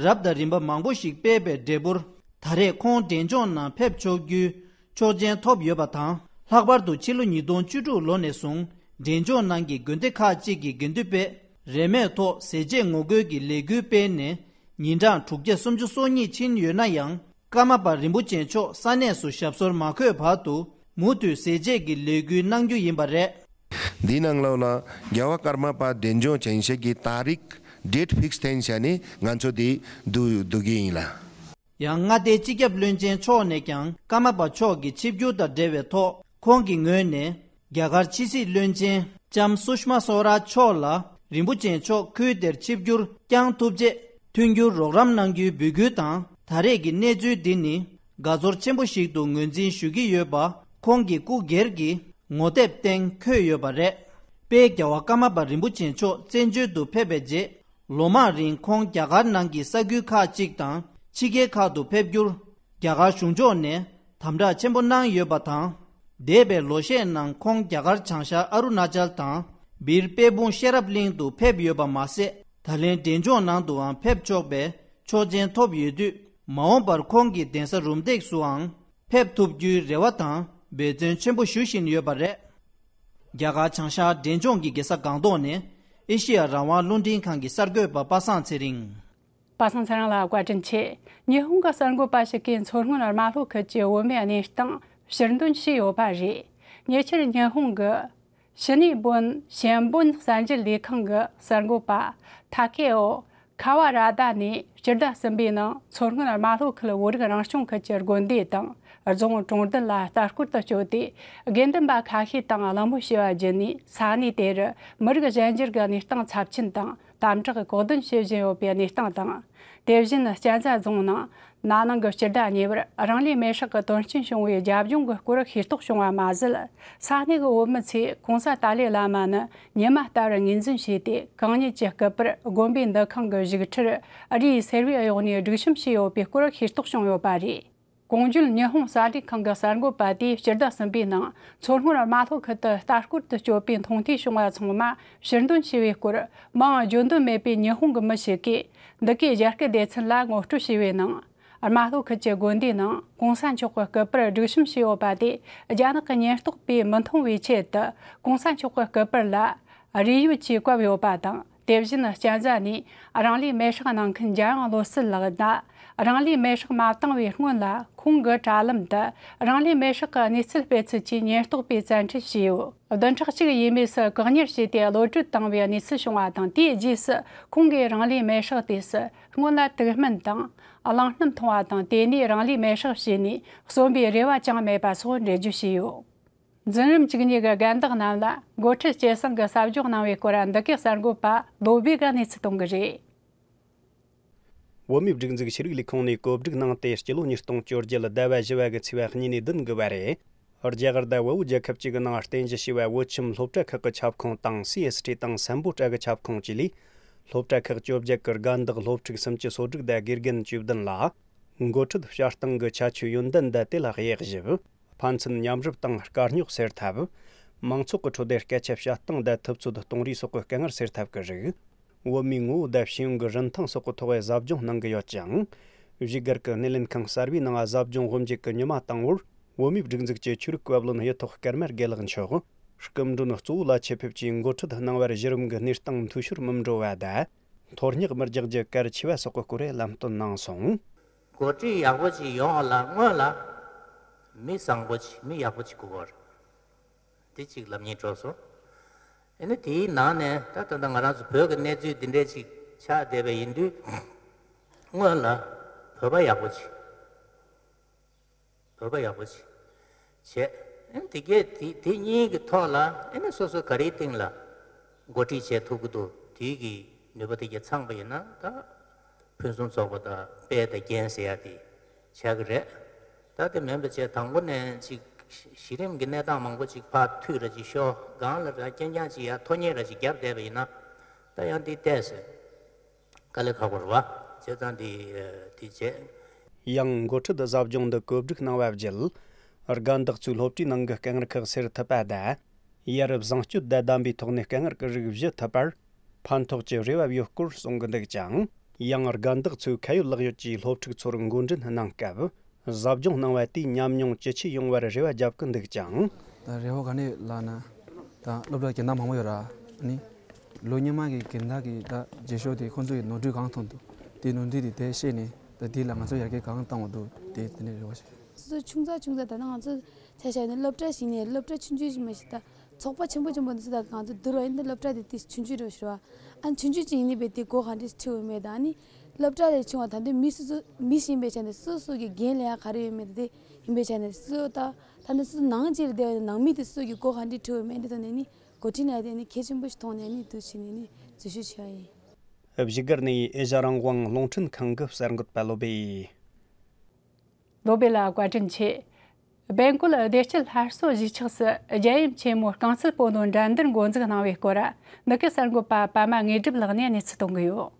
རབ་དང་རིམ་པ་མང་པོ་ཞིག་སྤེལ་བའི་འབྲས་བུར། ད་རེས་ཁོང་འབྲས་ལྗོངས་ནང་ཕེབས་ཆོག་རྒྱུའི་ཆོག་མཆན་ཐོབ་ཡོད་པ་དང་། ལྷག་པར་དུ་ཕྱི་ལོ་ཉིས་སྟོང་བཅུ་དྲུག་ལོ་ནས་བཟུང་འབྲས་ལྗོངས་ནང་གི་དགོན་སྡེ་ཁག་ཅིག་གི་དགེ་འདུན་པས་རིན་མེད་ཐོག་ཟས་བཅད་ངོ་རྒོལ་གྱི་ལས་འགུལ་སྤེལ་ནས་ཉིན་གྲངས་དྲུག་བརྒྱ་སུམ་ཅུ་སོ་གཉིས་ཕྱིན་ཡོད་ན་ཡང་། ཀརྨ་པ་རིན་པོ་ཆེ་མཆོག་ས་གནས་སུ་ཞབས་སོར་མ་འཁོད་བར་དུ་མུ་མཐུད་ཟས་བཅད་ཀྱི་ལས་འགུལ་གནང་རྒྱུ་ཡིན་པ་རེད། འདིའི་ནང་ལོགས་ལ་རྒྱལ་བ་ཀརྨ་པ་འབྲས་ལྗོངས་བྱོན་ཞིག་གི་ཏ་རིག་ཌེ་ཊི་ཕིག་སི་བཏོན་བྱས་ནས་ང་ཚོ་འདི་བསྡུ་བསྡུ་གི་ཡིན་ལ། ཡང་མངའ་སྡེའི་སྤྱི་ཁྱབ་བློན་ཆེན་མཆོག་ནས་ཀྱང་ཀརྨ་པ་མཆོག་གི་ཆིབས་བསྒྱུར་དང་འབྲེལ་བའི་ཐོག་ཁོང་གི་ངོས་ནས་རྒྱ་གར་ཕྱི་སྲིད་བློན་ཆེན་ལྕམ་སུ་ཤྨ་སོ་རཱཇ་མཆོག་ལ་རིན་པོ་ཆེ་མཆོག་ཁུལ་དེར་ཆིབས་བསྒྱུར་བསྐྱངས་ཐུབ་ཆེད་མཐུན་འགྱུར་རོགས་རམ་གནང་རྒྱུའི་འབོད་སྐུལ་དང་། ད་རེས་ཀྱི་གནས་ཚུལ་འདི་ནི་དགའ་ཚོར་ཆེན་པོ་ཞིག་ཏུ་ངོས་འཛིན་ཞུ་གི་ཡོད་པ་ཁོང་གི་སྐུ་སྒེར་གྱི་ངོ་དེབ་སྟེང་འཁོད་ཡོད་པ་རེད། དཔལ་རྒྱལ་བ་ཀརྨ་པ་རིན་པོ་ཆེ་མཆོག་བཙན་བྱོལ་དུ་ཕེབས་པའི་རྗེས། ལོ་མང་རིང་ཁོང་རྒྱ་གར་ནང་གི་ས་ཁུལ་ཁག་ཅིག་དང་ཕྱི་རྒྱལ་ཁག་ཏུ་ཕེབས་རྒྱུར། རྒྱ་གར་གཞུང་ཕྱོགས་ནས་དམ་དྲག་ཆེན་པོ་གནང་ཡོད་པ་དང་། འདས་པའི་ལོ་ཤས་ནང་ཁོང་རྒྱ་གར་བྱང་ཤར་ཨ་རུ་ན་ཅལ་དང་། སྦིར་དཔལ་སྤུངས་ཤེས་རབ་གླིང་དུ་ཕེབས་ཡོད་པ་མ་ཟད། ད་ལན་འབྲས་ལྗོངས་ནང་དུའང་ཕེབས་ཆོག་པའི་ཆོག་མཆན་ཐོབ་ཡོད་དུས། མ་འོངས་པར་ཁོང་གི་གདན་ས་རུམ་བཏེགས་སུའང་ཕེབས་ཐུབ་རྒྱུའི་རེ་བ་དང་འབད་བརྩོན་ཆེན་པོ་ཞུ་བཞིན་ཡོད་པ་རེད། རྒྱ་གར་བྱང་ཤར་འབྲས་ལྗོངས་ཀྱི་རྒྱལ་ས་སྒང་ཏོག་ནས་ཨེ་ཤེ་ཡ་རང་དབང་རླུང་འཕྲིན་ཁང་གི་གསར་འགོད་པ་པ་སངས་ཚེ་རིང་། པ་སངས་ཚེ་རིང་ལ་བཀའ་དྲིན་ཆེ། ཉི་ཧོང་གི་གསར་འགོད་པ་ཞིག་གིས་མཚོ་སྔོན་རྨ་ལྷོ་ཁུལ་གྱི་བོད་མིའི་གནས་སྟངས་ཕྱིར་འདོན་བྱས་ཡོད་པ་རེད། ཉེ་ཆར་ཉི་ཧོང་གི་ཤི་ནི་བོན་ཞན་བོན་གསར་འགྱུར་ལས་ཁང་གི་གསར་འགོད་པ་ཐ་ཀེ་འོ་ཁ་བ་ར་ད་ནས་སྤྱི་ཟླ་གསུམ་པའི་ནང་མཚོ་སྔོན་རྨ་ལྷོ་ཁུལ་བོད་རིགས་རང་སྐྱོང་ཁུལ་གྱི་དགོན་སྡེ་དང་རྫོང་གྲོང་རྡལ་ལ་ལྟ་སྐོར་དུ་བསྐྱོད་དེ། དགེ་འདུན་པ་ཁ་ཤས་དང་གླེང་མོལ་བྱས་པ་བརྒྱུད་ནས། ས་གནས་དེར་མི་རིགས་གཞན་འགྱུར་གྱི་གནས་སྟངས་ཚབས་ཆེན་དང་། དམ་དྲག་གིས་བཀག་སྡོམ་བྱེད་བཞིན་ཡོད་པའི་གནས་སྟངས་དང་། དེ་བཞིན་གཅན་ཚ་རྫོང་ནང་ན་ནིང་གི་སྤྱི་ཟླ་གཉིས་པར་རང་ལུས་མེར་སྲེག་གི་དོན་རྐྱེན་བྱུང་བའི་རྒྱབ་ལྗོངས་ཀྱི་སྐོར་ཤེས་རྟོགས་བྱུང་བ་མ་ཟད། ས་གནས་ཀྱི་བོད་མི་ཚོས་གོང་ས་ཏཱ་ལའི་བླ་མ་ནི་ཉི་མ་ལྟ་བུར་ངོས་འཛིན་བྱས་ཏེ། གང་ཉིད་ཀྱི་སྐུ་པར་དགོན་པའི་འདུ་ཁང་གི་བཞུགས་ཁྲིར་རིའི་སེར་བའི་འོག་ནས་སྒྲིག་གཤོམ་བྱས་ཡོད་པའི་སྐོར་ཤེས་རྟོགས་བྱུང་ཡོད་པ་རེད། གོང་བརྗོད་ཉི་ཧོང་གསར་ལས་ཁང་གི་གསར་འགོད་པ་དེས་སྤྱི་ཟླ་གསུམ་པའི་ནང་མཚོ་སྔོན་རྨ་ལྷོ་ཁུལ་དུ་ལྟ་སྐོར་དུ་བསྐྱོད་པའི་མཐོང་ཐོས་བྱུང་བ་ཚང་མ་ཕྱིར་འདོན་བྱས་པའི་སྐོར། མིང་བརྗོད་འདོད་མེད་པའི་ཉི་ཧོང་གི་མི་ཞིག་གིས་འདི་གའི་རྒྱ་སྐད་སྡེ་ཚན་ལ་ངོ་སྤྲོད་བྱས་པའི་ནང་། རྨ་ལྷོ་ཁུལ་གྱི་དགོན་སྡེའི་ནང་གོང་ས་མཆོག་གི་སྐུ་པར་སྒྲིག་གཤོམ་བྱས་ཡོད་པ་དེ། རྒྱ་ནག་གི་ཉེན་རྟོག་པས་མི་མཐོང་བའི་ཆེད་དུ་གོང་ས་མཆོག་གི་སྐུ་པར་ལ་རས་ཡོལ་གྱིས་བཀབ་ཡོད་པ་དང་། དེ་བཞིན་གཅན་ཚ་ནས་རང་ལུས་མེར་སྲེག་གནང་མཁན་འཇམ་དབྱངས་བློ་གསལ་ལགས་ན། རང་ལུས་མེར་སྲེག་མ་བཏང་བའི་སྔོན་ལ་ཁོང་གི་དྲ་ལམ་དུ་རང་ལུས་མེར་སྲེག་གི་གནས་ཚུལ་སྤེལ་ཚུལ་གྱི་ཉེན་རྟོག་པས་བཙན་ཁྲིད་བྱས་ཡོད། བདུན་ཕྲག་གཅིག་ཡས་མས་སུ་བཀག་ཉར་བྱས་ཏེ་གློད་གྲོལ་བཏང་བའི་གནས་ཚུལ་བྱུང་བ་དང་། དེའི་རྗེས་སུ་ཁོང་གིས་རང་ལུས་མེར་སྲེག་དུས་སུ་སྔོན་ལ་དུག་སྨན་དང་གླང་སྣུམ་འཐུང་བ་དང་། དེ་ནས་རང་ལུས་མེར་སྲེག་བྱས་ནས་གསོན་པའི་རེ་བ་ཅང་མེད་པ་སོགས་འགྲེལ་བརྗོད་བྱས་ཡོད། འཛིན་རིམ་བཅུ་གཉིས་ཀྱི་རྒན་བདག་རྣམས་ལ་འགོ་ཁྲིད་སྐྱེད་སྲིང་གི་ཟབ་སྦྱོང་གནང་བའི་སྐོར། འདི་གའི་གསར་འགོད་པ་བློ་བྷེ་གིས་གནས་ཚུལ་གཏོང་གི་རེད། བོད་མིའི་སྒྲིག་འཛུགས་ཆོས་རིག་ལས་ཁུངས་ནས་གོ་སྒྲིག་གནང་སྟེ། སྤྱི་ལོ་ཉིས་སྟོང་བཅོ་བརྒྱད་ཟླ་བ་བཞི་བ་གི་ཚེས་པ་གཉིས་ནས་བདུན་གི་བར། རྒྱ་གར་དང་བལ་པོ་རྒྱལ་ཁབ་བཅས་ཀྱི་ནང་རྟེན་གཞི་བྱས་པའི་བོད་ཁྱིམ་སློབ་གྲྭ་ཁག་གི་ཁྱབ་ཁོངས་དང་། སི་ཨེསི་ཊི་དང་སམ་བྷོ་ཊ་གི་ཁྱབ་ཁོངས་བཅས་ལས། སློབ་གྲྭ་ཁག་བཅོ་བརྒྱད་ཀྱི་རྒན་བདག་སློབ་ཕྲུག་སུམ་ཅུ་སོ་དྲུག་དང་དགེ་རྒན་བཅུ་བདུན་ལ། འགོ་ཁྲིད་བསྐྱོད་སྟངས་ཀྱི་ཁྱད་ཆོས་ཡོན་ཏན་དང་དེ་ལ་དབྱེ་ཞིབ། ཕན་ཚུན་མཉམ་རུབ་དང་དཀའ་རྙོག་སེལ་ཐབས། མང་ཚོགས་ཀྱི་ཁྲོད་དུ་སྐད་ཆ་བཤད་སྟངས་དང་ཐུབ་ཚོད་གཏོང་རེས་སོགས་ཀྱི་དཀའ་ངལ་སེལ་ཐབས་ཀྱི་རིགས། བོད་མིའི་ངོ་བོ་དང་ཤེས་ཡོན་གྱི་རིན་ཐང་སོགས་ཀྱི་ཐོག་ཟབ་སྦྱོང་གནང་གི་ཡོད་ཅིང་། བཞུགས་སྒར་གྱི་སྣེ་ལེན་ཁང་གསར་བའི་ནང་ཟབ་སྦྱོང་དབུ་འབྱེད་ཀྱི་ཉི་མ་དང་པོར། བོད་མིའི་སྒྲིག་འཛུགས་ཀྱི་ཆོས་རིག་བཀའ་བློན་གཡུ་ཐོག་ཀརྨ་དགེ་ལེགས་མཆོག་སྐུ་མགྲོན་གཙོ་བོ་ལ་ཆེད་ཕེབས་ཀྱིས་འགོ་ཁྲིད་གནང་བར་གཞི་རིམ་གྱི་གནས་སྟངས་འཐུས་ཤོར་མི་འགྲོ་བ་དང་། མཐོ་སྙེག་མི་རྒྱག་རྒྱུ་གལ་ཆེ་བ་སོགས་ཀྱི་སྐོར་ལམ་སྟོན་གནང་སོང་། འགོ་ཁྲིད་ཡག་པོ་ཅིག་ཡོང་བ་ལ་སྔོན་ལ་མི་བཟང་པོ་ཅིག་མི་ཡག་པོ་ཅིག་དགོས་པ་རེད། དེ་གཅིག་ལབ་སྙིང་བྲོ་སོང་། ཨ་ནི་དེའི་ནང་ནས་ད་ད་ལྟ་ང་རང་ཚོ་བོད་ཀྱི་གནས་ཚུལ་འདི་འདྲའི་ཅིག་ཆགས་བསྡད་པ་ཡིན་དུས། སྔོན་ལ་བོད་པ་ཡག་པོ་ཅིག་བོད་པ་ཡག་པོ་ཅིག་བྱས། ཨ་ནི་དེ་གས་དེ་དེ་གཉིས་ཀྱི་ཐོག་ལ་ཨ་ནི་སོ་སོ་ག་རེའི་སྟེང་ལ་འགོ་ཁྲིད་བྱེད་ཐུབ་ཀྱི་འདུག་དེའི་གི་ནུས་པ་དེ་གས་ཚང་པ་ཡིན་ན་ད། ཕུན་སུམ་ཚོགས་པ་དང་དཔལ་དང་རྒྱན་ཟེར་ཡ་དེ་ཆགས་ཀྱི་རེད། ད་དེ་མིན་པ་བྱས་དང་པོ་ནས་ཅིག་གཞི་རིམ་གྱི་གནས་སྟངས་མང་པོ་ཅིག་ཕར་མཐུད་ར་ཅིག་ཤོག་སྒང་ལ་ར་རྐྱང་རྐྱང་ཅིག་ཡར་མཐོ་སྙེག་ར་ཅིག་བརྒྱབ་བསྡད་པ་ཡིན་ན། ད་ཡང་འདི་བལྟས་ཟེར། དཀའ་ལས་ཁག་པོ་རེད་བ། བྱས་ཙང་འདི་དེ་བྱས། ཡང་འགོ་ཁྲིད་ཟབ་སྦྱོང་འདི་བཀོད་སྒྲིག་གནང་བ་བརྒྱུད། དགའ་འདག་ཚོའི་སློབ་གྲྭའི་ནང་གི་སྐད་ངར་ཁག་སེལ་ཐུབ་པ་དང་། ཡ་རབས་བཟང་སྤྱོད་དང་ལྡན་པའི་ཐོག་ནས་སྐད་ངར་གྱི་རིགས་བཞི་ཐུབ་པར་ཕན་ཐོགས་ཀྱི་རེ་བ་ཡོད་སྐོར་གསུང་གི་འདུག་ཅིང་། ཡང་དགའ་འདག་ཚོས་ཁ་ཡོད་ལག་ཡོད་ཀྱིས་སློབ་ཕྲུག་ཚོར་འགོ་འདྲེན་གནང་སྐབས། ཟབ་སྦྱོང་གནང་བ་དེས་ཉམས་མྱོང་ཇེ་ཆེ་ཡོང་བར་རེ་བ་བརྒྱབ་ཀྱི་འདུག་ཅིང་། ད་རེ་བ་ག་ནས་ལབ་ན། ད་སློབ་གྲྭ་རྒན་བདག་མང་པོ་ཡོད་ར། ཨ་ནི། ལོ་སྔོན་མ་གི་རྒན་བདག་གི་ད་རྗེས་ཤོག་དེ་ཁོང་ཚོ་ཡི་ནོར་འཁྲུལ་གང་མཐོང་འདུག་དེ་ནོར་འཁྲུལ་དེ་དེ་ཤེས་ནས་ད་དེ་ལ་ང་ཚོ་ཡར་རྒྱས་གང་བཏང་བ་འདུག་དེ་དེ་ནས་རེ་བ་ཞིག་སོ་སོ་ཆུང་ཙག་ཆུང་ཙག་ད་ནང་ང་ཚོ་ཆ་བཞག་ནས་སློབ་གྲྭ་ཞིག་ནས་སློབ་གྲྭ་ཆུང་ཆུང་ཞིག་མ་ཞིག་ད་ཚོགས་པ་ཆེན་པོ་ཆེན་པོ་འདི་ཚོ་ད་ང་ཚོ་བསྡུར་བ་ཡིན་ན་སློབ་གྲྭ་དེ་དེ་ཆུང་ཆུང་རེད་ཞུ་བ། ཨ་ནི་ཆུང་ཆུང་ཅིག་ཡིན་ནི་བས་དེ་སྒོ་ག་འདྲས་ཁྲིད་འོས་མེད་ད་ཨ་ནི་སློབ་གྲྭ་ལས་ཆུང་བ་ད་འདི་མི་སོ་སོ་མི་ཞིག་ཡིན་པའི་ཆ་ནས་སོ་སོ་གི་འགན་ལས་ཡ་ག་རེ་ཡོད་མེད་ད་དེ་ཡིན་པའི་ཆ་ནས་སོ་སོ་ད་ད་ནི་སོ་སོ་ནང་ཆེར་བསྡད་པ་ནང་མི་དེ་སོ་སོ་གི་སྒོ་ག་འདྲས་ཁྲིད་འོས་མེད་འདི་ཐོག་ནས་ནི་འགོ་ཁྲིད་ན་དེ་ནི་གལ་ཆེན་པོ་ཞིག་མཐོང་ནས་ནི་འདུ་བྱེད་ནས་ནི་འཛུལ་ཞུགས་བྱས་པ་ཡིན། བཞུགས་སྒར་ནས་ཨེ་ཤ་རང་དབང་རླུང་འཕྲིན་ཁང་གི་གསར་འགོད་པ་བློ་བྷེ། བློ་བྷེ་ལ་བཀའ་དྲིན་ཆེ། སྦེལ་ཀོབ་བདེ་སྐྱིད་སླར་གསོ་གཞིས་ཆགས་སུ་རྒྱལ་ཡུམ་ཆེན་མོ་རྐང་རྩེད་སྤོ་ལོ་འགྲན་བསྡུར་འགོ་འཛུགས་གནང་བའི་སྐོར། འདི་གའི་གསར་འགོད་པ་པད་མ་དངོས་གྲུབ་ལགས་ནས་གནས་ཚུལ་གཏོང་གི་ཡོད།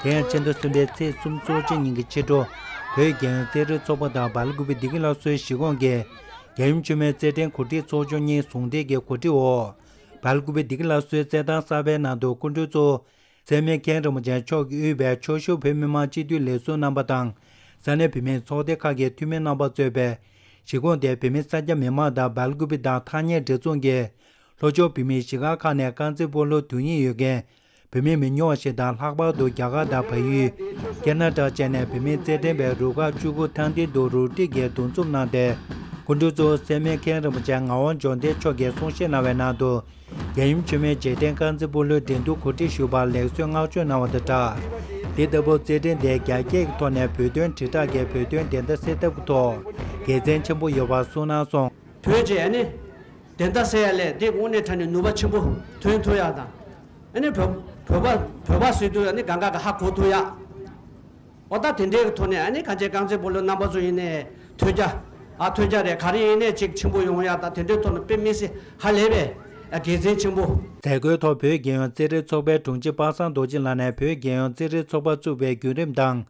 དེ་ཡང་ཕྱི་ཟླ་གསུམ་པའི་ཚེས་གསུམ་གསོལ་ཇ་ཉིན་གྱི་ཕྱི་དྲོ། བོད་རྒྱལ་ཡོངས་རྩེད་རིགས་ཚོགས་པ་དང་སྦེལ་ཀོབ་བདེ་སྐྱིད་སླར་གསོའི་གཞིས་ཁོངས་ཀྱི་རྒྱལ་ཡུམ་ཆེན་མོའི་རྩེད་འགྲན་གོ་སྒྲིག་ཚོགས་ཆུང་གཉིས་ཟུང་འབྲེལ་གྱི་གོ་སྒྲིག་འོག་སྦེལ་ཀོབ་བདེ་སྐྱིད་སླར་གསོའི་རྩེད་ཐང་གསར་པའི་ནང་དུ་སྐུ་མགྲོན་གཙོ་བོ་སད་མན་མཁན་རིན་པོ་ཆེ་མཆོག་གིས་དབུས་པའི་ཆོས་ཞུ་བོད་མི་མང་སྤྱི་འཐུས་ལས་ཟུར་རྣམ་པ་དང་། ས་གནས་བོད་མིའི་ཚོགས་སྡེ་ཁག་གི་འཐུས་མི་རྣམ་པ་གཙོས་པའི་གཞིས་ཁོངས་དེའི་བོད་མི་གསར་སྐྱེས་མི་མང་དང་སྦེལ་ཀོབ་དང་ཐག་ཉེ་འབྲེལ་ཚོགས་ཀྱི་ལྷོ་ཕྱོགས་བོད་མིའི་གཞིས་སྒར་ཁག་ནས་རྐང་རྩེད་སྤོ་ལོ་དོན་གཉེར་ཡོད་མཁན་བོད་མི་མི་ཉུང་བ་ཞིག་དང་། ལྷག་པར་དུ་རྒྱ་གར་དང་བལ་ཡུལ། ཁེ་ན་ཌ་བཅས་ནས་བོད་མིའི་རྩེད་འགྲན་པའི་རུ་ཁག་བཅུ་དགུ་ཐེངས་འདིའི་ཐོག་རུ་སྒྲིག་གིས་འདུ་འཛོམས་གནང་སྟེ། སྐུ་མགྲོན་གཙོ་བོ་སད་མན་མཁན་རིན་པོ་ཆེ་ངག་དབང་འབྱོར་ལྡན་མཆོག་གིས་གསུང་བཤད་གནང་བའི་ནང་དུ། རྒྱལ་ཡུམ་ཆེན་མོའི་རྗེས་དྲན་རྐང་རྩེད་སྤོ་ལོའི་འགྲན་བསྡུར་གོ་སྒྲིག་ཞུས་པར་ལེགས་གསོལ་བསྔགས་བརྗོད་གནང་བ་དང་སྦྲགས། འདི་ལྟ་བུ་རྩེད་འགྲན་དེ་རྒྱ་སྐད་ཀྱི་ཐོག་ནས་བོད་དོན་དྲིལ་བསྒྲགས་ཀྱིས་བོད་དོན་བདེན་མཐའ་གསལ་ཐབས་ཀྱི་ཐོག་དགེ་མཚན་ཆེན་པོ་ཡོད་པ་གསུངས་གནང་སོང་། བོད་ཀྱི་ཨ་ནི་བདེན་མཐའ་གསལ་ཡ་ལས་འདི་དངོས་གནས་དྲང་གནས་ནུས་པ་ཆེན་པོ་ཐོན་ཐུབ་ཡ་དང་། ཨ་ནི་བོད་བོད་པ་བོད་པ་ཟེར་དུས་ཨ་ནི་གང་ག་གི་ཧ་གོ་ཐུབ་ཡ། འོ་ད་དེ་འདྲའི་ཐོག་ནས་ཨ་ནི་གང་ཅི་རྐང་རྩེད་སྤོ་ལོ་རྣམ་པ་ཚོ་ཡིན་ནའི་ཐོས་རྒྱ། ཨ་ཐོས་རྒྱ་རེད། ག་རེ་ཡིན་ནའི་ཅིག་ཆེན་པོ་ཡོང་ཡ་ད་དེ་འདྲའི་ཐོག་ནས་དཔེ་མི་སྲིད་ཧ་ལས་པའི་དགེ་མཚན་ཆེན་པོ། མཛད་སྒོའི་ཐོག་བོད་རྒྱལ་ཡོངས་རྩེད་རིགས་ཚོགས་པའི་དྲུང་ཆེ་པ་སངས་རྡོ་རྗེ་ལགས་ནས་བོད་རྒྱལ་ཡོངས་རྩེད་རིགས་ཚོགས་པ་བཙུགས་པའི་བརྒྱུད་རིམ་དང་།